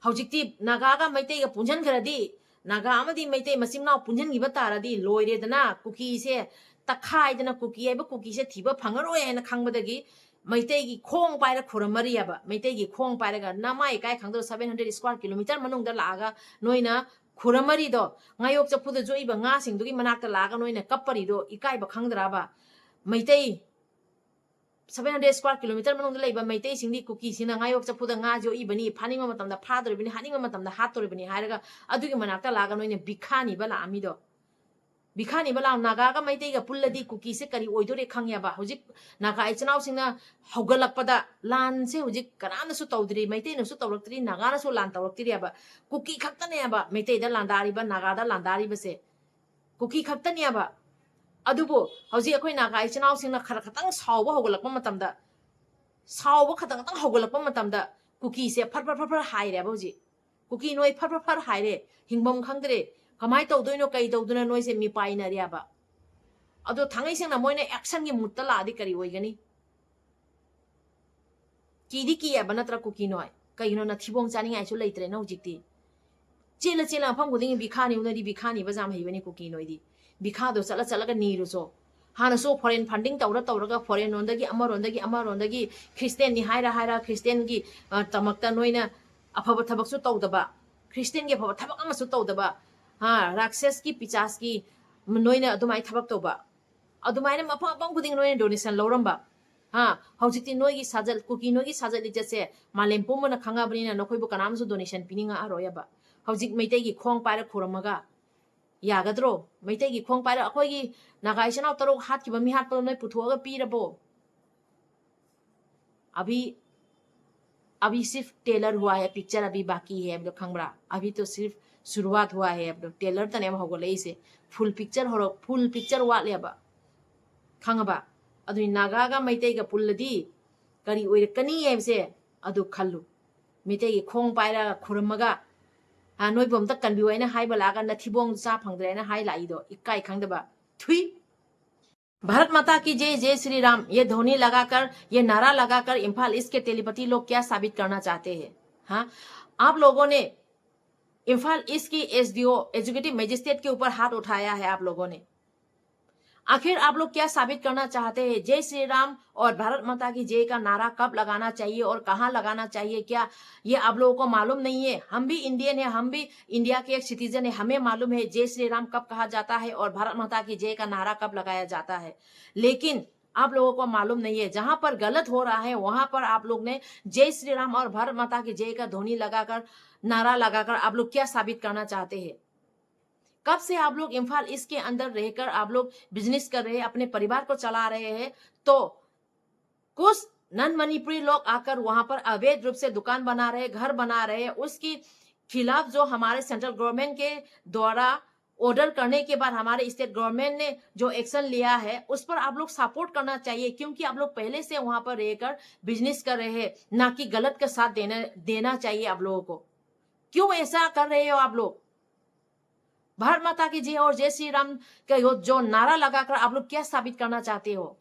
ꯍꯧꯖꯤꯛꯇꯤ ꯅꯥꯒꯥꯒ ꯃꯩꯇꯩꯒ ꯄꯨꯟꯁꯤꯟꯈ꯭ꯔꯗꯤ, ꯅꯥꯒꯥ ꯑꯃꯗꯤ ꯃꯩꯇꯩ ꯃꯆꯤꯟ ꯃꯅꯥꯎ ꯄꯨꯟꯁꯤꯟꯈꯤꯕ ꯇꯥꯔꯗꯤ ꯂꯣꯏꯔꯦꯗꯅ, ꯀꯨꯀꯤꯁꯦ ꯇꯛꯈꯥꯏꯗꯅ ꯀꯨꯀꯤ ꯍꯥꯏꯕ ꯀꯨꯀꯤꯁꯦ ꯊꯤꯕ ꯐꯪꯉꯔꯣꯏ ꯍꯥꯏꯅ ꯈꯪꯕꯗꯒꯤ ꯃꯩꯇꯩꯒꯤ ꯈꯣꯡ ꯄꯥꯏꯔ ꯈꯨꯔꯝꯃꯔꯤꯑꯕ꯫ ꯃꯩꯇꯩꯒꯤ ꯈꯣꯡ ꯄꯥꯏꯔꯒ ꯅꯃꯥꯏ ꯏꯀꯥꯏ ꯈꯪꯗꯕ seven hundred square kilometer ꯃꯅꯨꯡꯗ ꯂꯥꯛꯑꯒ ꯅꯣꯏꯅ ꯈꯨꯔꯝꯃꯔꯤꯗꯣ, ꯉꯥꯌꯣꯛ ꯆꯐꯨꯗ ꯌꯣꯛꯏꯕ ꯉꯥꯁꯤꯡꯗꯨꯒꯤ ꯃꯅꯥꯛꯇ ꯂꯥꯛꯑꯒ ꯅꯣꯏꯅ ꯀꯞꯄꯔꯤꯗꯣ ꯏꯀꯥꯏꯕ ꯈꯪꯗ꯭ꯔꯕ? Meitei seven hundred square kilometer ꯃꯅꯨꯡꯗ ꯂꯩꯕ ꯃꯩꯇꯩꯁꯤꯡꯗꯤ ꯀꯨꯀꯤꯁꯤꯡꯅ ꯉꯥꯌꯣꯛ ꯆꯐꯨꯗ ꯉꯥ ꯌꯣꯛꯏꯕꯅꯤ, ꯐꯥꯅꯤꯡꯕ ꯃꯇꯝꯗ ꯐꯥꯗꯣꯔꯤꯕꯅꯤ, ꯍꯥꯠꯅꯤꯡꯕ ꯃꯇꯝꯗ ꯍꯥꯠꯇꯣꯔꯤꯕꯅꯤ ꯍꯥꯏꯔꯒ ꯑꯗꯨꯒꯤ ꯃꯅꯥꯛꯇ ꯂꯥꯛꯑꯒ ꯅꯣꯏꯅ ꯕꯤꯈꯥꯅꯤꯕ ꯂꯥꯛꯑꯝꯃꯤꯗꯣ꯫ ꯕꯤꯈꯥꯅꯤꯕ ꯂꯥꯎ, ꯅꯥꯒꯥꯒ ꯃꯩꯇꯩꯒ ꯄꯨꯜꯂꯗꯤ ꯀꯨꯀꯤꯁꯦ ꯀꯔꯤ ꯑꯣꯏꯗꯣꯔꯦ ꯈꯪꯉꯦꯕ꯫ ꯍꯧꯖꯤꯛ ꯅꯥꯒꯥ ꯏꯆꯤꯟ ꯏꯅꯥꯎꯁꯤꯡꯅ ꯍꯧꯒꯠꯂꯛꯄꯗ, ꯂꯥꯟꯁꯦ ꯍꯧꯖꯤꯛ ꯀꯅꯥꯝꯅꯁꯨ ꯇꯧꯗ꯭ꯔꯤ, ꯃꯩꯇꯩꯅꯁꯨ ꯇꯧꯔꯛꯇ꯭ꯔꯤ, ꯅꯥꯒꯥꯅꯁꯨ ꯂꯥꯟ ꯇꯧꯔꯛꯇ꯭ꯔꯤꯑꯕ꯫ ꯀꯨꯀꯤ ꯈꯛꯇꯅꯦꯕ ꯃꯩꯇꯩꯗ ꯂꯥꯟꯗꯥꯔꯤꯕ, ꯅꯥꯒꯥꯗ ꯂꯥꯟꯗꯥꯔꯤꯕꯁꯦ꯫ ꯀꯨꯀꯤ ꯈꯛꯇꯅꯦꯕ꯫ ꯑꯗꯨꯕꯨ ꯍꯧꯖꯤꯛ ꯑꯩꯈꯣꯏ ꯅꯥꯒꯥ ꯏꯆꯤꯟ ꯏꯅꯥꯎꯁꯤꯡꯅ ꯈꯔ ꯈꯛꯇꯪ ꯁꯥꯎꯕ ꯍꯧꯒꯠꯂꯛꯄ ꯃꯇꯝꯗ, ꯁꯥꯎꯕ ꯈꯛꯇꯪ ꯈꯛꯇꯪ ꯍꯧꯒꯠꯂꯛꯄ ꯃꯇꯝꯗ ꯀꯨꯀꯤꯁꯦ ꯐꯔ ꯐꯔ ꯐꯔ ꯐꯔ ꯍꯥꯏꯔꯦꯕ ꯍꯧꯖꯤꯛ꯫ ꯀꯨꯀꯤ ꯅꯣꯏ ꯐꯔ ꯐꯔ ꯐꯔ ꯍꯥꯏꯔꯦ, ꯍꯤꯡꯐꯝ ꯈꯪꯗ꯭ꯔꯦ, ꯀꯃꯥꯏꯅ ꯇꯧꯗꯣꯏꯅꯣ, ꯀꯩ ꯇꯧꯗꯣꯏꯅꯣ, ꯅꯣꯏꯁꯦ ꯃꯤꯄꯥꯏꯅꯔꯦꯕ꯫ ꯑꯗꯣ ꯊꯥꯡꯉꯩ ꯁꯦꯡꯅ ꯃꯣꯏꯅ ꯑꯦꯛꯁꯟꯒꯤ ꯃꯨꯠꯇ ꯂꯥꯛꯑꯗꯤ ꯀꯔꯤ ꯑꯣꯏꯒꯅꯤ? ꯀꯤꯗꯤ ꯀꯤꯑꯕ ꯅꯠꯇ꯭ꯔꯥ ꯀꯨꯀꯤ ꯅꯣꯏ? ꯀꯩꯒꯤꯅꯣ? ꯅꯊꯤꯕꯣꯡ ꯆꯥꯅꯤꯡꯉꯥꯏꯁꯨ ꯂꯩꯇ꯭ꯔꯦꯅ ꯍꯧꯖꯤꯛꯇꯤ꯫ ꯆꯦꯜꯂ ꯆꯦꯜꯂ ꯃꯐꯝ ꯈꯨꯗꯤꯡꯒꯤ ꯕꯤꯈꯥꯅꯤꯕ ꯅꯣꯏꯗꯤ, ꯕꯤꯈꯥꯅꯤꯕ ꯌꯥꯝ ꯍꯩꯕꯅꯤ ꯀꯨꯀꯤ ꯅꯣꯏꯗꯤ꯫ ꯕꯤꯈꯥꯗꯣ ꯆꯠꯂ ꯆꯠꯂꯒ ꯅꯤꯔꯨꯆꯣ꯫ ꯍꯥꯟꯅꯁꯨ ꯐꯣꯔꯦꯟ ꯐꯟꯗꯤꯡ ꯇꯧꯔ ꯇꯧꯔꯒ ꯐꯣꯔꯦꯟ ꯂꯣꯟꯗꯒꯤ ꯑꯃꯔꯣꯝꯗꯒꯤ ꯑꯃꯔꯣꯝꯗꯒꯤ ꯈ꯭ꯔꯤꯁꯇꯦꯟꯅꯤ ꯍꯥꯏꯔ ꯍꯥꯏꯔ ꯈ꯭ꯔꯤꯁꯇꯦꯟꯒꯤ, ꯑ, ꯇꯃꯛꯇ ꯅꯣꯏꯅ ꯑꯐꯕ ꯊꯕꯛꯁꯨ ꯇꯧꯗꯕ, ꯈ꯭ꯔꯤꯁꯇꯦꯟꯒꯤ ꯑꯐꯕ ꯊꯕꯛ ꯑꯃꯁꯨ ꯇꯧꯗꯕ, ꯍꯥ, ꯔꯥꯛꯁꯦꯁꯀꯤ ꯄꯤꯆꯥꯁꯀꯤ ꯅꯣꯏꯅ ꯑꯗꯨꯃꯥꯏꯅ ꯊꯕꯛ ꯇꯧꯕ, ꯑꯗꯨꯃꯥꯏꯅ ꯃꯐꯝ ꯃꯐꯝ ꯈꯨꯗꯤꯡ ꯅꯣꯏꯅ ꯗꯣꯅꯦꯁꯟ ꯂꯧꯔꯝꯕ, ꯍꯥ, ꯍꯧꯖꯤꯛꯇꯤ ꯅꯣꯏꯒꯤ ꯁꯥꯖꯠ, ꯀꯨꯀꯤ ꯅꯣꯏꯒꯤ ꯁꯥꯖꯠ ꯂꯤꯆꯠꯁꯦ ꯃꯥꯂꯦꯝ ꯄꯨꯝꯕꯅ ꯈꯪꯉꯕꯅꯤꯅ ꯅꯈꯣꯏꯕꯨ ꯀꯅꯥꯝꯁꯨ ꯗꯣꯅꯦꯁꯟ ꯄꯤꯅꯤꯡꯉꯛꯑꯔꯣꯏꯕ꯫ ꯍꯧꯖꯤꯛ ꯃꯩꯇꯩꯒꯤ ꯈꯣꯡ ꯄꯥꯏꯔ ꯈꯨꯔꯝꯃꯒ ꯌꯥꯒꯗ꯭ꯔꯣ? ꯃꯩꯇꯩꯒꯤ ꯈꯣꯡ ꯄꯥꯏꯔ ꯑꯩꯈꯣꯏꯒꯤ ꯅꯥꯒꯥ ꯏꯆꯤꯟ ꯏꯅꯥꯎ ꯇꯔꯨꯛ ꯍꯥꯠꯈꯤꯕ ꯃꯤ ꯍꯥꯠꯄꯗꯣ ꯅꯣꯏ ꯄꯨꯊꯣꯛꯑꯒ ꯄꯤꯔꯕꯣ? अभी अभी सिर्फ ट्रेलर हुआ है, पिक्चर अभी बाकी है, ꯈꯪꯕ꯭ꯔꯥ? अभी तो सिर्फ शुरुआत हुआ है, ट्रेलर ꯇꯅꯦ ꯑꯃ ꯍꯧꯒꯠꯂꯛꯏꯁꯦ꯫ ꯐꯨꯜ ꯄꯤꯛꯆꯔ ꯍꯧꯔꯛ ꯐꯨꯜ ꯄꯤꯛꯆꯔ ꯋꯥꯠꯂꯦꯕ, ꯈꯪꯉꯕ? ꯑꯗꯨꯅꯤ ꯅꯥꯒꯥꯒ ꯃꯩꯇꯩꯒ ꯄꯨꯜꯂꯗꯤ ꯀꯔꯤ ꯑꯣꯏꯔꯛꯀꯅꯤ ꯍꯥꯏꯕꯁꯦ ꯑꯗꯨ ꯈꯜꯂꯨ꯫ ꯃꯩꯇꯩꯒꯤ ꯈꯣꯡ ꯄꯥꯏꯔꯒ ꯈꯨꯔꯝꯃꯒ, ꯍꯥ, ꯅꯣꯏꯕꯨ ꯑꯝꯇ ꯀꯟꯕꯤꯌꯨ ꯍꯥꯏꯅ ꯍꯥꯏꯕ ꯂꯥꯛꯑꯒ ꯅꯊꯤꯕꯣꯡ ꯆꯥ ꯐꯪꯗ꯭ꯔꯦ ꯍꯥꯏꯅ ꯍꯥꯏ ꯂꯥꯛꯏꯗꯣ, ꯏꯀꯥꯏ ꯈꯪꯗꯕ꯫ ꯊꯨꯏ꯫ भारत माता की जय, जय श्री राम, ये ध्वनि लगाकर, ये नारा लगाकर इम्फाल ईस्ट के तेलीपति लोग क्या साबित करना चाहते हैं? हाँ, आप लोगों ने इम्फाल ईस्ट की एसडीओ, एग्जीक्यूटिव मजिस्ट्रेट के ऊपर हाथ उठाया है आप लोगों ने। आखिर आप लोग क्या साबित करना चाहते हैं? जय श्री राम और भारत माता की जय का नारा कब लगाना चाहिए और कहाँ लगाना चाहिए, क्या ये आप लोगों को मालूम नहीं है? हम भी इंडियन है, हम भी इंडिया के एक सिटीजन है, हमें मालूम है जय श्री राम कब कहा जाता है और भारत माता की जय का नारा कब लगाया जाता है। लेकिन आप लोगों को मालूम नहीं है, जहां पर गलत हो रहा है वहां पर आप लोग ने जय श्री राम और भारत माता की जय का ध्वनि लगाकर, नारा लगाकर आप लोग क्या साबित करना चाहते हैं? कब से आप लोग इम्फाल ईस्ट के अंदर रहकर आप लोग बिजनेस कर रहे हैं, अपने परिवार को चला रहे हैं, तो कुछ नॉन मणिपुरी लोग आकर वहां पर अवैध रूप से दुकान बना रहे, घर बना रहे, उसके खिलाफ जो हमारे सेंट्रल गवर्नमेंट के द्वारा ऑर्डर करने के बाद हमारे स्टेट गवर्नमेंट ने जो एक्शन लिया है, उस पर आप लोग सपोर्ट करना चाहिए, क्योंकि आप लोग पहले से वहां पर रहकर बिजनेस कर रहे हैं। ना कि गलत का साथ देना देना चाहिए आप लोगों को। क्यों ऐसा कर रहे हो आप लोग? भारत माता की जय और जय श्री राम का यो जो नारा लगाकर आप लोग क्या साबित करना चाहते हो?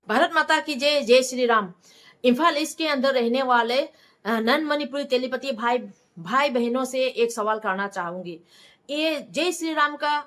भारत माता की जय, जय श्री राम। इम्फाल ईस्ट के अंदर रहने वाले नॉन मणिपुरी तेलीपति भाई भाई बहनों से एक सवाल करना चाहूंगी। ये जय श्री राम का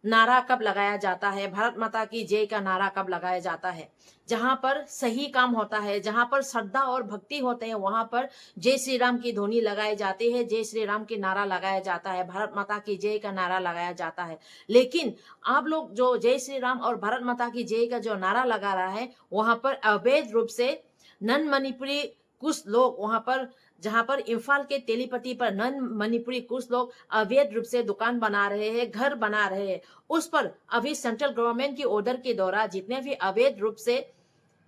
नारा कब लगाया जाता है? भारत माता की जय का नारा कब लगाया जाता है? जहां पर सही काम होता है, जहां पर श्रद्धा और भक्ति होते हैं, वहां पर जय श्री राम की ध्वनि लगाई जाती है, जय श्री राम की नारा लगाया जाता है, भारत माता की जय का नारा लगाया जाता है। लेकिन आप लोग जो जय श्री राम और भारत माता की जय का जो नारा लगा रहा है, वहां पर अवैध रूप से नॉन मणिपुरी कुछ लोग वहां पर, जहां पर इम्फाल के तेलीपति पर नॉन मणिपुरी कुछ लोग अवैध रूप से दुकान बना रहे हैं, घर बना रहे हैं, उस पर अभी सेंट्रल गवर्नमेंट की ऑर्डर के द्वारा जितने भी अवैध रूप से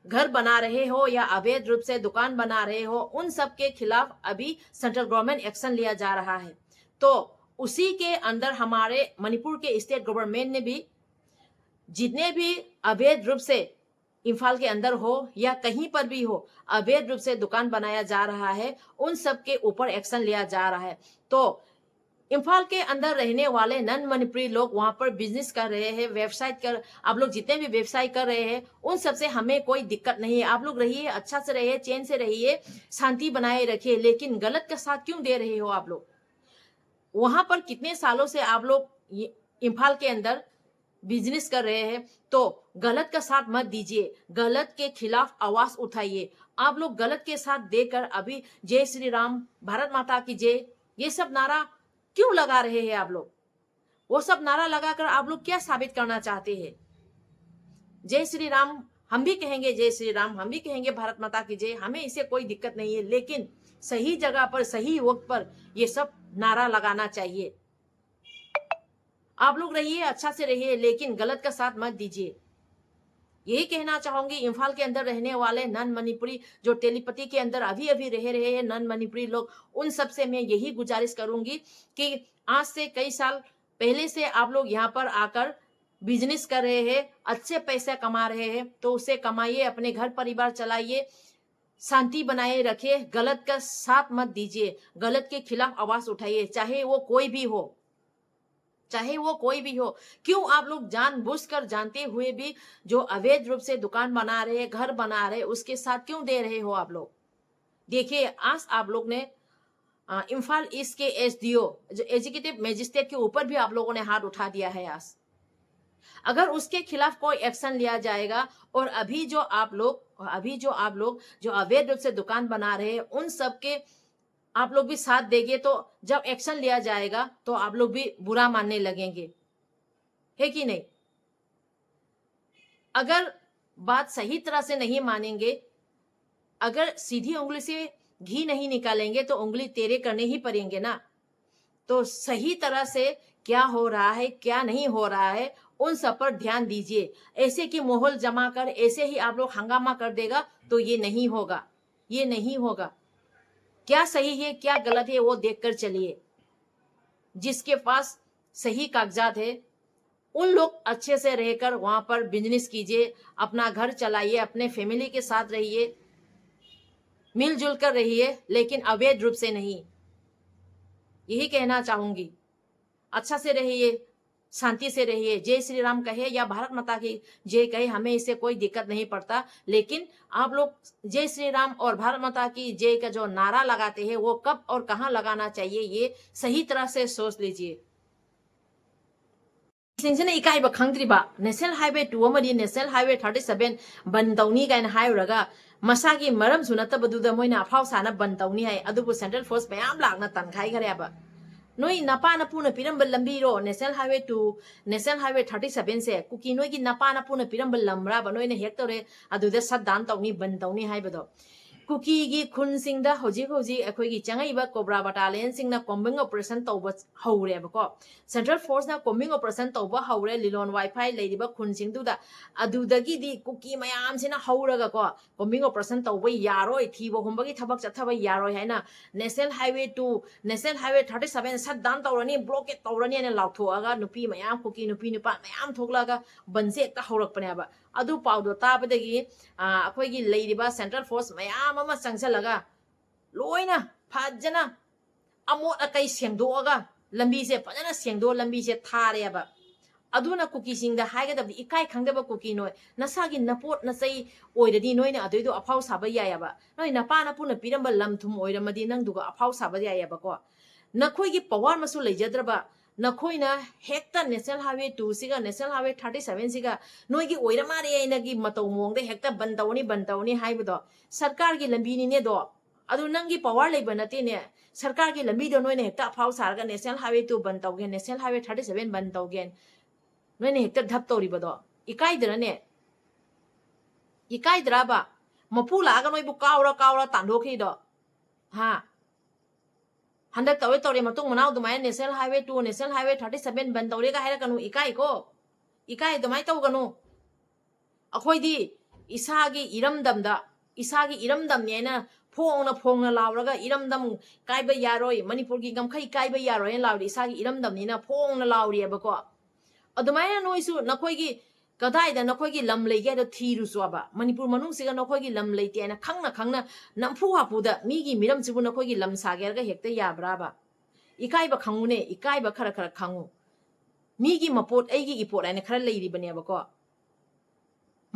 घर बना रहे हो या अवैध रूप से दुकान बना रहे हो, उन सब के खिलाफ अभी सेंट्रल गवर्नमेंट एक्शन लिया जा रहा है। तो उसी के अंदर हमारे मणिपुर के स्टेट गवर्नमेंट ने भी जितने भी अवैध रूप से इम्फाल के अंदर हो या कहीं पर भी हो, अवैध रूप से दुकान बनाया जा रहा है, उन सब के ऊपर एक्शन लिया जा रहा है। तो इम्फाल के अंदर रहने वाले नॉन मणिपुरी लोग वहां पर बिजनेस कर रहे हैं, व्यवसाय कर, आप लोग जितने भी व्यवसाय कर रहे हैं, उन सब से हमें कोई दिक्कत नहीं है। आप लोग रहिए, अच्छा से रहिए, चैन से रहिए, शांति बनाए रखिए, लेकिन गलत का साथ क्यों दे रहे हो आप लोग? वहां पर कितने सालों से आप लोग ये इम्फाल के अंदर बिजनेस कर रहे हैं, तो गलत का साथ मत दीजिए, गलत के खिलाफ आवाज उठाइए। आप लोग गलत के साथ देकर अभी जय श्री राम, भारत माता की जय, ये सब नारा क्यों लगा रहे हैं आप लोग? वो सब नारा लगाकर आप लोग क्या साबित करना चाहते हैं? जय श्री राम हम भी कहेंगे, जय श्री राम हम भी कहेंगे, भारत माता की जय, हमें इसे कोई दिक्कत नहीं है, लेकिन सही जगह पर सही वक्त पर ये सब नारा लगाना चाहिए। आप लोग रहिए, अच्छा से रहिए, लेकिन गलत का साथ मत दीजिए। यही कहना चाहूंगी, इम्फाल के अंदर रहने वाले नॉन मणिपुरी, जो तेलीपति के अंदर अभी अभी रह रहे हैं नॉन मणिपुरी लोग, उन सब से मैं यही गुजारिश करूंगी कि आज से कई साल पहले से आप लोग यहाँ पर आकर बिजनेस कर रहे हैं, अच्छे पैसे कमा रहे हैं, तो उसे कमाइए, अपने घर परिवार चलाइए, शांति बनाए रखिए, गलत का साथ मत दीजिए, गलत के खिलाफ आवाज उठाइए, चाहे वो कोई भी हो, चाहे वो कोई भी हो। क्यों आप लोग जानबूझकर, जानते हुए भी जो अवैध रूप से दुकान बना रहे हैं, घर बना रहे हैं, उसके साथ क्यों दे रहे हो आप लोग? देखिए, आज आप लोग ने अ, इम्फाल ईस्ट के एसडीओ, जो एग्जीक्यूटिव मजिस्ट्रेट के ऊपर भी आप लोगों ने हाथ उठा दिया है आज। अगर उसके खिलाफ कोई एक्शन लिया जाएगा, और अभी जो आप लोग अभी जो आप लोग जो अवैध रूप से दुकान बना रहे हैं, उन सब के आप लोग भी साथ देंगे, तो जब एक्शन लिया जाएगा तो आप लोग भी बुरा मानने लगेंगे, है कि नहीं? अगर बात सही तरह से नहीं मानेंगे, अगर सीधी उंगली से घी नहीं निकालेंगे तो उंगली टेढ़े करने ही पड़ेंगे ना। तो सही तरह से क्या हो रहा है, क्या नहीं हो रहा है, उन सब पर ध्यान दीजिए। ऐसे कि माहौल जमा कर ऐसे ही आप लोग हंगामा कर देगा, तो ये नहीं होगा, ये नहीं होगा। क्या सही है, क्या गलत है, वो देखकर चलिए। जिसके पास सही कागजात है, उन लोग अच्छे से रहकर वहां पर बिजनेस कीजिए, अपना घर चलाइए, अपने फैमिली के साथ रहिए, मिलजुल कर रहिए, लेकिन अवैध रूप से नहीं। यही कहना चाहूंगी, अच्छा से रहिए, शांति से रहिए। जय श्री राम कहे या भारत माता की जय कहे, हमें इससे कोई दिक्कत नहीं पड़ता, लेकिन आप लोग जय श्री राम और भारत माता की जय का जो नारा लगाते हैं, वो कब और कहाँ लगाना चाहिए, ये सही तरह से सोच लीजिए। ꯁꯤꯡꯁꯤꯅ ꯏꯀꯥꯏꯕ ꯈꯪꯗ꯭ꯔꯤꯕ, ꯅꯦꯁꯅꯦꯜ ꯍꯥꯏꯋꯦ ꯇꯨ ꯑꯃꯗꯤ ꯅꯦꯁꯅꯦꯜ ꯍꯥꯏꯋꯦ ꯊꯥꯔꯇꯤ ꯁꯚꯦꯟ ꯕꯟ ꯇꯧꯅꯤ ꯀꯥꯏꯅ ꯍꯥꯏꯔꯨꯔꯒ, ꯃꯁꯥꯒꯤ ꯃꯔꯝꯁꯨ ꯅꯠꯇꯕꯗꯨꯗ ꯃꯣꯏꯅ ꯑꯐꯥꯎ ꯁꯥꯅ ꯕꯟ ꯇꯧꯅꯤ ꯍꯥꯏ꯫ ꯑꯗꯨꯕꯨ ꯁꯦꯟꯇ꯭ꯔꯦꯜ ꯐꯣꯔꯁ ꯃꯌꯥꯝ ꯂꯥꯛꯅ ꯇꯥꯟꯈꯥꯏꯈ꯭ꯔꯦꯕ꯫ ꯅꯣꯏ ꯅꯄꯥ ꯅꯄꯨꯅ ꯄꯤꯔꯝꯕ ꯂꯝꯕꯤꯔꯣ national highway two, national highway thirty ꯁꯚꯦꯟꯁꯦ? ꯀꯨꯀꯤ ꯅꯣꯏꯒꯤ ꯅꯄꯥ ꯅꯄꯨꯅ ꯄꯤꯔꯝꯕ ꯂꯝꯔꯥꯕ ꯅꯣꯏꯅ ꯍꯦꯛ ꯇꯧꯔꯦ ꯑꯗꯨꯗ ꯁꯠ ꯗꯥꯎꯟ ꯇꯧꯅꯤ, ꯕꯟ ꯇꯧꯅꯤ ꯍꯥꯏꯕꯗꯣ? ꯀꯨꯀꯤꯒꯤ ꯈꯨꯟꯁꯤꯡꯗ ꯍꯧꯖꯤꯛ ꯍꯧꯖꯤꯛ ꯑꯩꯈꯣꯏꯒꯤ ꯆꯪꯉꯛꯏꯕ ꯀꯣꯕ꯭ꯔꯥ ꯕꯇꯥꯂꯤꯌꯟꯁꯤꯡꯅ ꯀꯣꯝꯕꯤꯡ ꯑꯣꯄꯔꯦꯁꯟ ꯇꯧꯕ ꯍꯧꯔꯦꯕꯀꯣ꯫ ꯁꯦꯟꯇ꯭ꯔꯦꯜ ꯐꯣꯔꯁꯅ ꯀꯣꯝꯕꯤꯡ ꯑꯣꯄꯔꯦꯁꯟ ꯇꯧꯕ ꯍꯧꯔꯦ꯫ ꯂꯤꯂꯣꯡ ꯋꯥꯏꯐꯥꯏ ꯂꯩꯔꯤꯕ ꯈꯨꯟꯁꯤꯡꯗꯨꯗ꯫ ꯑꯗꯨꯗꯒꯤꯗꯤ ꯀꯨꯀꯤ ꯃꯌꯥꯝꯁꯤꯅ ꯍꯧꯔꯒꯀꯣ, ꯀꯣꯝꯕꯤꯡ ꯑꯣꯄꯔꯦꯁꯟ ꯇꯧꯕ ꯌꯥꯔꯣꯏ, ꯊꯤꯕ ꯍꯨꯝꯕꯒꯤ ꯊꯕꯛ ꯆꯠꯊꯕ ꯌꯥꯔꯣꯏ ꯍꯥꯏꯅ National Highway two, National Highway thirty seven shut down ꯇꯧꯔꯅꯤ, blockade ꯇꯧꯔꯅꯤ ꯍꯥꯏꯅ ꯂꯥꯎꯊꯣꯛꯑꯒ ꯅꯨꯄꯤ ꯃꯌꯥꯝ, ꯀꯨꯀꯤ ꯅꯨꯄꯤ ꯅꯨꯄꯥ ꯃꯌꯥꯝ ꯊꯣꯛꯂꯛꯑꯒ ꯕꯟꯁꯦ ꯍꯦꯛꯇ ꯍꯧꯔꯛꯄꯅꯦꯕ꯫ ꯑꯗꯨ ꯄꯥꯎꯗꯣ ꯇꯥꯕꯗꯒꯤ, ꯑ, ꯑꯩꯈꯣꯏꯒꯤ ꯂꯩꯔꯤꯕ ꯁꯦꯟꯇ꯭ꯔꯦꯜ ꯐꯣꯔꯁ ꯃꯌꯥꯝ ꯑꯃ ꯆꯪꯁꯜꯂꯒ ꯂꯣꯏꯅ ꯐꯖꯅ ꯑꯃꯣꯠ ꯑꯀꯥꯏ ꯁꯦꯡꯗꯣꯛꯑꯒ ꯂꯝꯕꯤꯁꯦ ꯐꯖꯅ ꯁꯦꯡꯗꯣꯛꯑ ꯂꯝꯕꯤꯁꯦ ꯊꯥꯔꯦꯕ꯫ ꯑꯗꯨꯅ ꯀꯨꯀꯤꯁꯤꯡꯗ ꯍꯥꯏꯒꯗꯕꯗꯤ, ꯏꯀꯥꯏ ꯈꯪꯗꯕ ꯀꯨꯀꯤ ꯅꯣꯏ, ꯅꯁꯥꯒꯤ ꯅꯄꯣꯠ ꯅꯆꯩ ꯑꯣꯏꯔꯗꯤ ꯅꯣꯏꯅ ꯑꯗꯨꯏꯗꯣ ꯑꯐꯥꯎ ꯁꯥꯕ ꯌꯥꯏꯑꯕ꯫ ꯅꯣꯏ ꯅꯄꯥ ꯅꯄꯨꯅ ꯄꯤꯔꯝꯕ ꯂꯝ ꯊꯨꯝ ꯑꯣꯏꯔꯝꯃꯗꯤ ꯅꯪꯗꯨꯒ ꯑꯐꯥꯎ ꯁꯥꯕ ꯌꯥꯏꯑꯕꯀꯣ꯫ ꯅꯈꯣꯏꯒꯤ ꯄꯋꯥꯔ ꯑꯃꯁꯨ ꯂꯩꯖꯗ꯭ꯔꯕ, ꯅꯈꯣꯏꯅ ꯍꯦꯛꯇ National Highway two ꯁꯤꯒ National Highway thirty seven ꯁꯤꯒ ꯅꯣꯏꯒꯤ ꯑꯣꯏꯔ ꯃꯥꯜꯂꯦ ꯍꯥꯏꯅꯒꯤ ꯃꯇꯧ ꯃꯑꯣꯡꯗ ꯍꯦꯛꯇ ꯕꯟ ꯇꯧꯅꯤ, ꯕꯟ ꯇꯧꯅꯤ ꯍꯥꯏꯕꯗꯣ ꯁꯔꯀꯥꯔꯒꯤ ꯂꯝꯕꯤꯅꯤꯅꯦꯗꯣ꯫ ꯑꯗꯨ ꯅꯪꯒꯤ ꯄꯋꯥꯔ ꯂꯩꯕ ꯅꯠꯇꯦꯅꯦ꯫ ꯁꯔꯀꯥꯔꯒꯤ ꯂꯝꯕꯤꯗꯣ ꯅꯣꯏꯅ ꯍꯦꯛꯇ ꯑꯐꯥꯎ ꯁꯥꯔꯒ National Highway two ꯕꯟ ꯇꯧꯒꯦ, National Highway thirty seven ꯕꯟ ꯇꯧꯒꯦ, ꯅꯣꯏꯅ ꯍꯦꯛꯇ ꯙꯞ ꯇꯧꯔꯤꯕꯗꯣ꯫ ꯏꯀꯥꯏꯗ꯭ꯔꯅꯦ? ꯏꯀꯥꯏꯗ꯭ꯔꯕ? ꯃꯄꯨ ꯂꯥꯛꯑꯒ ꯅꯣꯏꯕꯨ ꯀꯥꯎꯔ ꯀꯥꯎꯔ ꯇꯥꯟꯊꯣꯛꯈ꯭ꯔꯤꯗꯣ? ꯍꯥ? ꯍꯟꯗꯛ ꯇꯧꯔꯦ ꯇꯧꯔꯦ, ꯃꯇꯨꯡ ꯃꯅꯥꯎ ꯑꯗꯨꯃꯥꯏꯅ National Highway two, National Highway thirty seven ꯕꯟ ꯇꯧꯔꯦꯒ ꯍꯥꯏꯔꯛꯀꯅꯨ, ꯏꯀꯥꯏꯀꯣ꯫ ꯏꯀꯥꯏ, ꯑꯗꯨꯃꯥꯏꯅ ꯇꯧꯒꯅꯨ꯫ ꯑꯩꯈꯣꯏꯗꯤ ꯏꯁꯥꯒꯤ ꯏꯔꯝꯗꯝꯗ, ꯏꯁꯥꯒꯤ ꯏꯔꯝꯗꯝꯅꯤ ꯍꯥꯏꯅ ꯐꯣꯡꯅ ꯐꯣꯡꯅ ꯂꯥꯎꯔꯒ, "ꯏꯔꯝꯗꯝ ꯀꯥꯏꯕ ꯌꯥꯔꯣꯏ, ꯃꯅꯤꯄꯨꯔꯒꯤ ꯉꯝꯈꯩ ꯀꯥꯏꯕ ꯌꯥꯔꯣꯏ" ꯍꯥꯏꯅ ꯂꯥꯎꯔꯤ, ꯏꯁꯥꯒꯤ ꯏꯔꯝꯗꯝꯅꯤꯅ ꯐꯣꯡꯅ ꯂꯥꯎꯔꯤꯑꯕꯀꯣ꯫ ꯑꯗꯨꯃꯥꯏꯅ ꯅꯣꯏꯁꯨ ꯅꯈꯣꯏꯒꯤ ꯀꯗꯥꯏꯗ ꯅꯈꯣꯏꯒꯤ ꯂꯝ ꯂꯩꯒꯦ ꯍꯥꯏꯗꯣ ꯊꯤꯔꯨꯆꯣꯕ꯫ ꯃꯅꯤꯄꯨꯔ ꯃꯅꯨꯡꯁꯤꯒ ꯅꯈꯣꯏꯒꯤ ꯂꯝ ꯂꯩꯇꯦ ꯍꯥꯏꯅ ꯈꯪꯅ ꯈꯪꯅ ꯅꯝꯐꯨ ꯍꯥꯐꯨꯗ ꯃꯤꯒꯤ ꯃꯤꯔꯝꯁꯤꯕꯨ ꯅꯈꯣꯏꯒꯤ ꯂꯝ ꯁꯥꯒꯦ ꯍꯥꯏꯔꯒ ꯍꯦꯛꯇ ꯌꯥꯕ꯭ꯔꯥꯕ? ꯏꯀꯥꯏꯕ ꯈꯪꯉꯨꯅꯦ, ꯏꯀꯥꯏꯕ ꯈꯔ ꯈꯔ ꯈꯪꯉꯨ꯫ ꯃꯤꯒꯤ ꯃꯄꯣꯠ ꯑꯩꯒꯤ ꯏꯄꯣꯠ ꯍꯥꯏꯅ ꯈꯔ ꯂꯩꯔꯤꯕꯅꯦꯕꯀꯣ꯫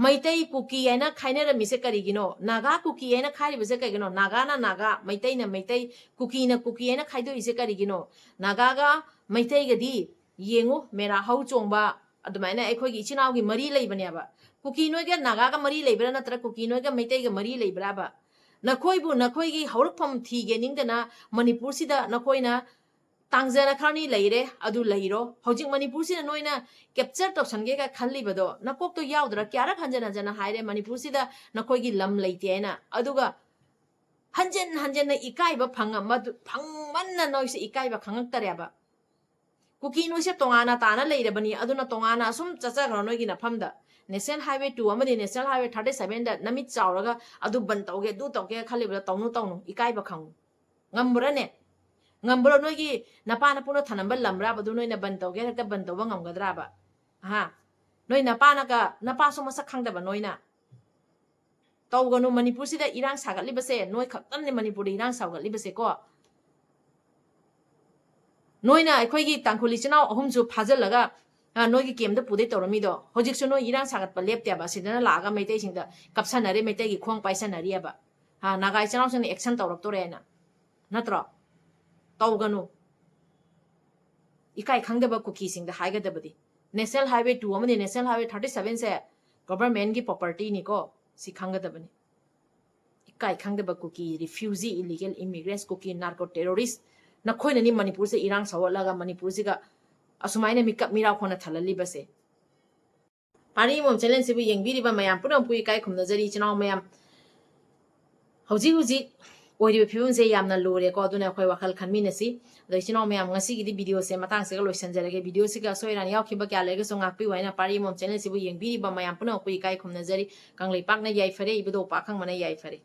ꯃꯩꯇꯩ ꯀꯨꯀꯤ ꯍꯥꯏꯅ ꯈꯥꯏꯅꯔꯝꯃꯤꯁꯦ ꯀꯔꯤꯒꯤꯅꯣ? ꯅꯥꯒꯥ ꯀꯨꯀꯤ ꯍꯥꯏꯅ ꯈꯥꯏꯔꯤꯕꯁꯦ ꯀꯩꯒꯤꯅꯣ? ꯅꯥꯒꯥꯅ ꯅꯥꯒꯥ, ꯃꯩꯇꯩꯅ ꯃꯩꯇꯩ, ꯀꯨꯀꯤꯅ ꯀꯨꯀꯤ ꯍꯥꯏꯅ ꯈꯥꯏꯗꯣꯛꯏꯁꯦ ꯀꯔꯤꯒꯤꯅꯣ? ꯅꯥꯒꯥꯒ ꯃꯩꯇꯩꯒꯗꯤ ꯌꯦꯡꯉꯨ, ꯃꯦꯔꯥ ꯍꯧ ꯆꯣꯡꯕ, ꯑꯗꯨꯃꯥꯏꯅ ꯑꯩꯈꯣꯏꯒꯤ ꯏꯆꯤꯟ ꯏꯅꯥꯎꯒꯤ ꯃꯔꯤ ꯂꯩꯕꯅꯦꯕ꯫ ꯀꯨꯀꯤ ꯅꯣꯏꯒ ꯅꯥꯒꯥꯒ ꯃꯔꯤ ꯂꯩꯕ꯭ꯔꯥ, ꯅꯠꯇ꯭ꯔꯒ ꯀꯨꯀꯤ ꯅꯣꯏꯒ ꯃꯩꯇꯩꯒ ꯃꯔꯤ ꯂꯩꯕ꯭ꯔꯥꯕ? ꯅꯈꯣꯏꯕꯨ ꯅꯈꯣꯏꯒꯤ ꯍꯧꯔꯛꯐꯝ ꯊꯤꯒꯦ ꯅꯤꯡꯗꯅ ꯃꯅꯤꯄꯨꯔꯁꯤꯗ ꯅꯈꯣꯏꯅ ꯇꯥꯡꯖꯅ ꯈꯔꯅꯤ ꯂꯩꯔꯦ, ꯑꯗꯨ ꯂꯩꯔꯣ꯫ ꯍꯧꯖꯤꯛ ꯃꯅꯤꯄꯨꯔꯁꯤꯗ ꯅꯣꯏꯅ capture ꯇꯧꯁꯟꯒꯦꯒ ꯈꯜꯂꯤꯕꯗꯣ ꯅꯀꯣꯛꯇꯣ ꯌꯥꯎꯗ꯭ꯔꯥ? ꯀꯌꯥꯔꯛ ꯍꯟꯖꯟ ꯍꯟꯖꯟꯅ ꯍꯥꯏꯔꯦ ꯃꯅꯤꯄꯨꯔꯁꯤꯗ ꯅꯈꯣꯏꯒꯤ ꯂꯝ ꯂꯩꯇꯦ ꯍꯥꯏꯅ꯫ ꯑꯗꯨꯒ ꯍꯟꯖꯤꯟ ꯍꯟꯖꯤꯟꯅ ꯏꯀꯥꯏꯕ ꯐꯪꯉꯝꯕꯗꯨ, ꯐꯪꯃꯟꯅ ꯅꯣꯏꯁꯦ ꯏꯀꯥꯏꯕ ꯈꯪꯉꯛꯇꯔꯦꯕ꯫ ꯀꯨꯀꯤ ꯅꯣꯏꯁꯦ ꯇꯣꯉꯥꯟꯅ ꯇꯥꯅ ꯂꯩꯔꯕꯅꯤ, ꯑꯗꯨꯅ ꯇꯣꯉꯥꯟꯅ ꯑꯁꯨꯝ ꯆꯠꯆꯈ꯭ꯔꯣ ꯅꯣꯏꯒꯤ ꯅꯐꯝꯗ꯫ National Highway two ꯑꯃꯗꯤ National Highway thirty seven ꯗ ꯅꯃꯤꯠ ꯆꯥꯎꯔꯒ ꯑꯗꯨ ꯕꯟ ꯇꯧꯒꯦ, ꯑꯗꯨ ꯇꯧꯒꯦ ꯈꯜꯂꯤꯕꯗ ꯇꯧꯅꯨ, ꯇꯧꯅꯨ, ꯏꯀꯥꯏꯕ ꯈꯪꯉꯨ꯫ ꯉꯝꯕ꯭ꯔꯅꯦ? ꯉꯝꯕ꯭ꯔꯣ? ꯅꯣꯏꯒꯤ ꯅꯄꯥ ꯅꯄꯨꯅ ꯊꯅꯝꯕ ꯂꯝꯕ꯭ꯔꯥꯕ ꯑꯗꯨ ꯅꯣꯏꯅ ꯕꯟ ꯇꯧꯒꯦ ꯍꯦꯛꯇ ꯕꯟ ꯇꯧꯕ ꯉꯝꯒꯗ꯭ꯔꯥꯕ? ꯍꯥ? ꯅꯣꯏ ꯅꯄꯥꯅꯒ, ꯅꯄꯥꯁꯨ ꯃꯁꯛ ꯈꯪꯗꯕ ꯅꯣꯏꯅ꯫ ꯇꯧꯒꯅꯨ, ꯃꯅꯤꯄꯨꯔꯁꯤꯗ ꯏꯔꯥꯡ ꯁꯥꯒꯠꯂꯤꯕꯁꯦ, ꯅꯣꯏ ꯈꯛꯇꯅꯦ ꯃꯅꯤꯄꯨꯔꯗ ꯏꯔꯥꯡ ꯁꯥꯒꯠꯂꯤꯕꯁꯦꯀꯣ꯫ ꯅꯣꯏꯅ ꯑꯩꯈꯣꯏꯒꯤ ꯇꯥꯡꯈꯨꯜ ꯏꯆꯤꯟ ꯏꯅꯥꯎ ꯑꯍꯨꯝꯁꯨ ꯐꯥꯖꯤꯜꯂꯒ, ꯑ, ꯅꯣꯏꯒꯤ ꯀꯦꯝꯗ ꯄꯨꯗꯩ ꯇꯧꯔꯝꯃꯤꯗꯣ, ꯍꯧꯖꯤꯛꯁꯨ ꯅꯣꯏ ꯏꯔꯥꯡ ꯁꯥꯒꯠꯄ ꯂꯦꯞꯇꯦꯕ꯫ ꯑꯁꯤꯗꯅ ꯂꯥꯛꯑꯒ ꯃꯩꯇꯩꯁꯤꯡꯗ ꯀꯞꯁꯟꯅꯔꯤ, ꯃꯩꯇꯩꯒꯤ ꯈꯣꯡ ꯄꯥꯏꯁꯟꯅꯔꯤꯑꯕ꯫ ꯍꯥ, ꯅꯥꯒꯥ ꯏꯆꯤꯟ ꯏꯅꯥꯎꯁꯤꯡꯅ action ꯇꯧꯔꯛꯇꯣꯔꯦ ꯍꯥꯏꯅ꯫ ꯅꯠꯇ꯭ꯔꯣ? ꯇꯧꯒꯅꯨ꯫ ꯏꯀꯥꯏ ꯈꯪꯗꯕ ꯀꯨꯀꯤꯁꯤꯡꯗ ꯍꯥꯏꯒꯗꯕꯗꯤ, National Highway two ꯑꯃꯗꯤ National Highway thirty seven ꯁꯦ government ꯀꯤ property ꯅꯤꯀꯣ, ꯁꯤ ꯈꯪꯒꯗꯕꯅꯤ꯫ ꯏꯀꯥꯏ ꯈꯪꯗꯕ ꯀꯨꯀꯤ, refugee, illegal immigrants, ꯀꯨꯀꯤ narco terrorist, ꯅꯈꯣꯏꯅꯅꯤ ꯃꯅꯤꯄꯨꯔꯁꯦ ꯏꯔꯥꯡ ꯁꯧꯍꯜꯂꯒ ꯃꯅꯤꯄꯨꯔꯁꯤꯒ ꯑꯁꯨꯃꯥꯏꯅ ꯃꯤꯀꯞ ꯃꯤꯔꯥꯎ ꯈꯣꯟꯅ ꯊꯜꯍꯜꯂꯤꯕꯁꯦ꯫ ꯄꯥꯔꯤ ꯑꯃꯃꯝ channel ꯁꯤꯕꯨ ꯌꯦꯡꯕꯤꯔꯤꯕ ꯃꯌꯥꯝ ꯄꯨꯝꯅꯃꯛꯄꯨ ꯏꯀꯥꯏ ꯈꯨꯝꯅꯖꯔꯤ꯫ ꯏꯆꯤꯟ ꯏꯅꯥꯎ ꯃꯌꯥꯝ, ꯍꯧꯖꯤꯛ ꯍꯧꯖꯤꯛ ꯑꯣꯏꯔꯤꯕ ꯐꯤꯕꯝꯁꯦ ꯌꯥꯝꯅ ꯂꯨꯔꯦꯀꯣ, ꯑꯗꯨꯅ ꯑꯩꯈꯣꯏ ꯋꯥꯈꯜ ꯈꯟꯃꯤꯟꯅꯁꯤ꯫ ꯑꯗꯣ ꯏꯆꯤꯟ ꯏꯅꯥꯎ ꯃꯌꯥꯝ, ꯉꯁꯤꯒꯤꯗꯤ video ꯁꯦ ꯃꯇꯥꯡꯁꯤꯒ ꯂꯣꯏꯁꯤꯟꯖꯔꯒꯦ꯫ Video ꯁꯤꯒ ꯑꯁꯣꯏ ꯑꯔꯥꯟ ꯌꯥꯎꯈꯤꯕ ꯀꯌꯥ ꯂꯩꯔꯒꯁꯨ ꯉꯥꯛꯄꯤꯌꯨ ꯍꯥꯏꯅ ꯄꯥꯔꯤ ꯑꯃꯃꯝ channel ꯁꯤꯕꯨ ꯌꯦꯡꯕꯤꯔꯤꯕ ꯃꯌꯥꯝ ꯄꯨꯝꯅꯃꯛꯄꯨ ꯏꯀꯥꯏ ꯈꯨꯝꯅꯖꯔꯤ꯫ ꯀꯪꯂꯩꯄꯥꯛꯅ ꯌꯥꯏꯐꯔꯦ, ꯏꯕꯨꯙꯧ ꯄꯥꯈꯪꯕꯅ ꯌꯥꯏꯐꯔꯦ꯫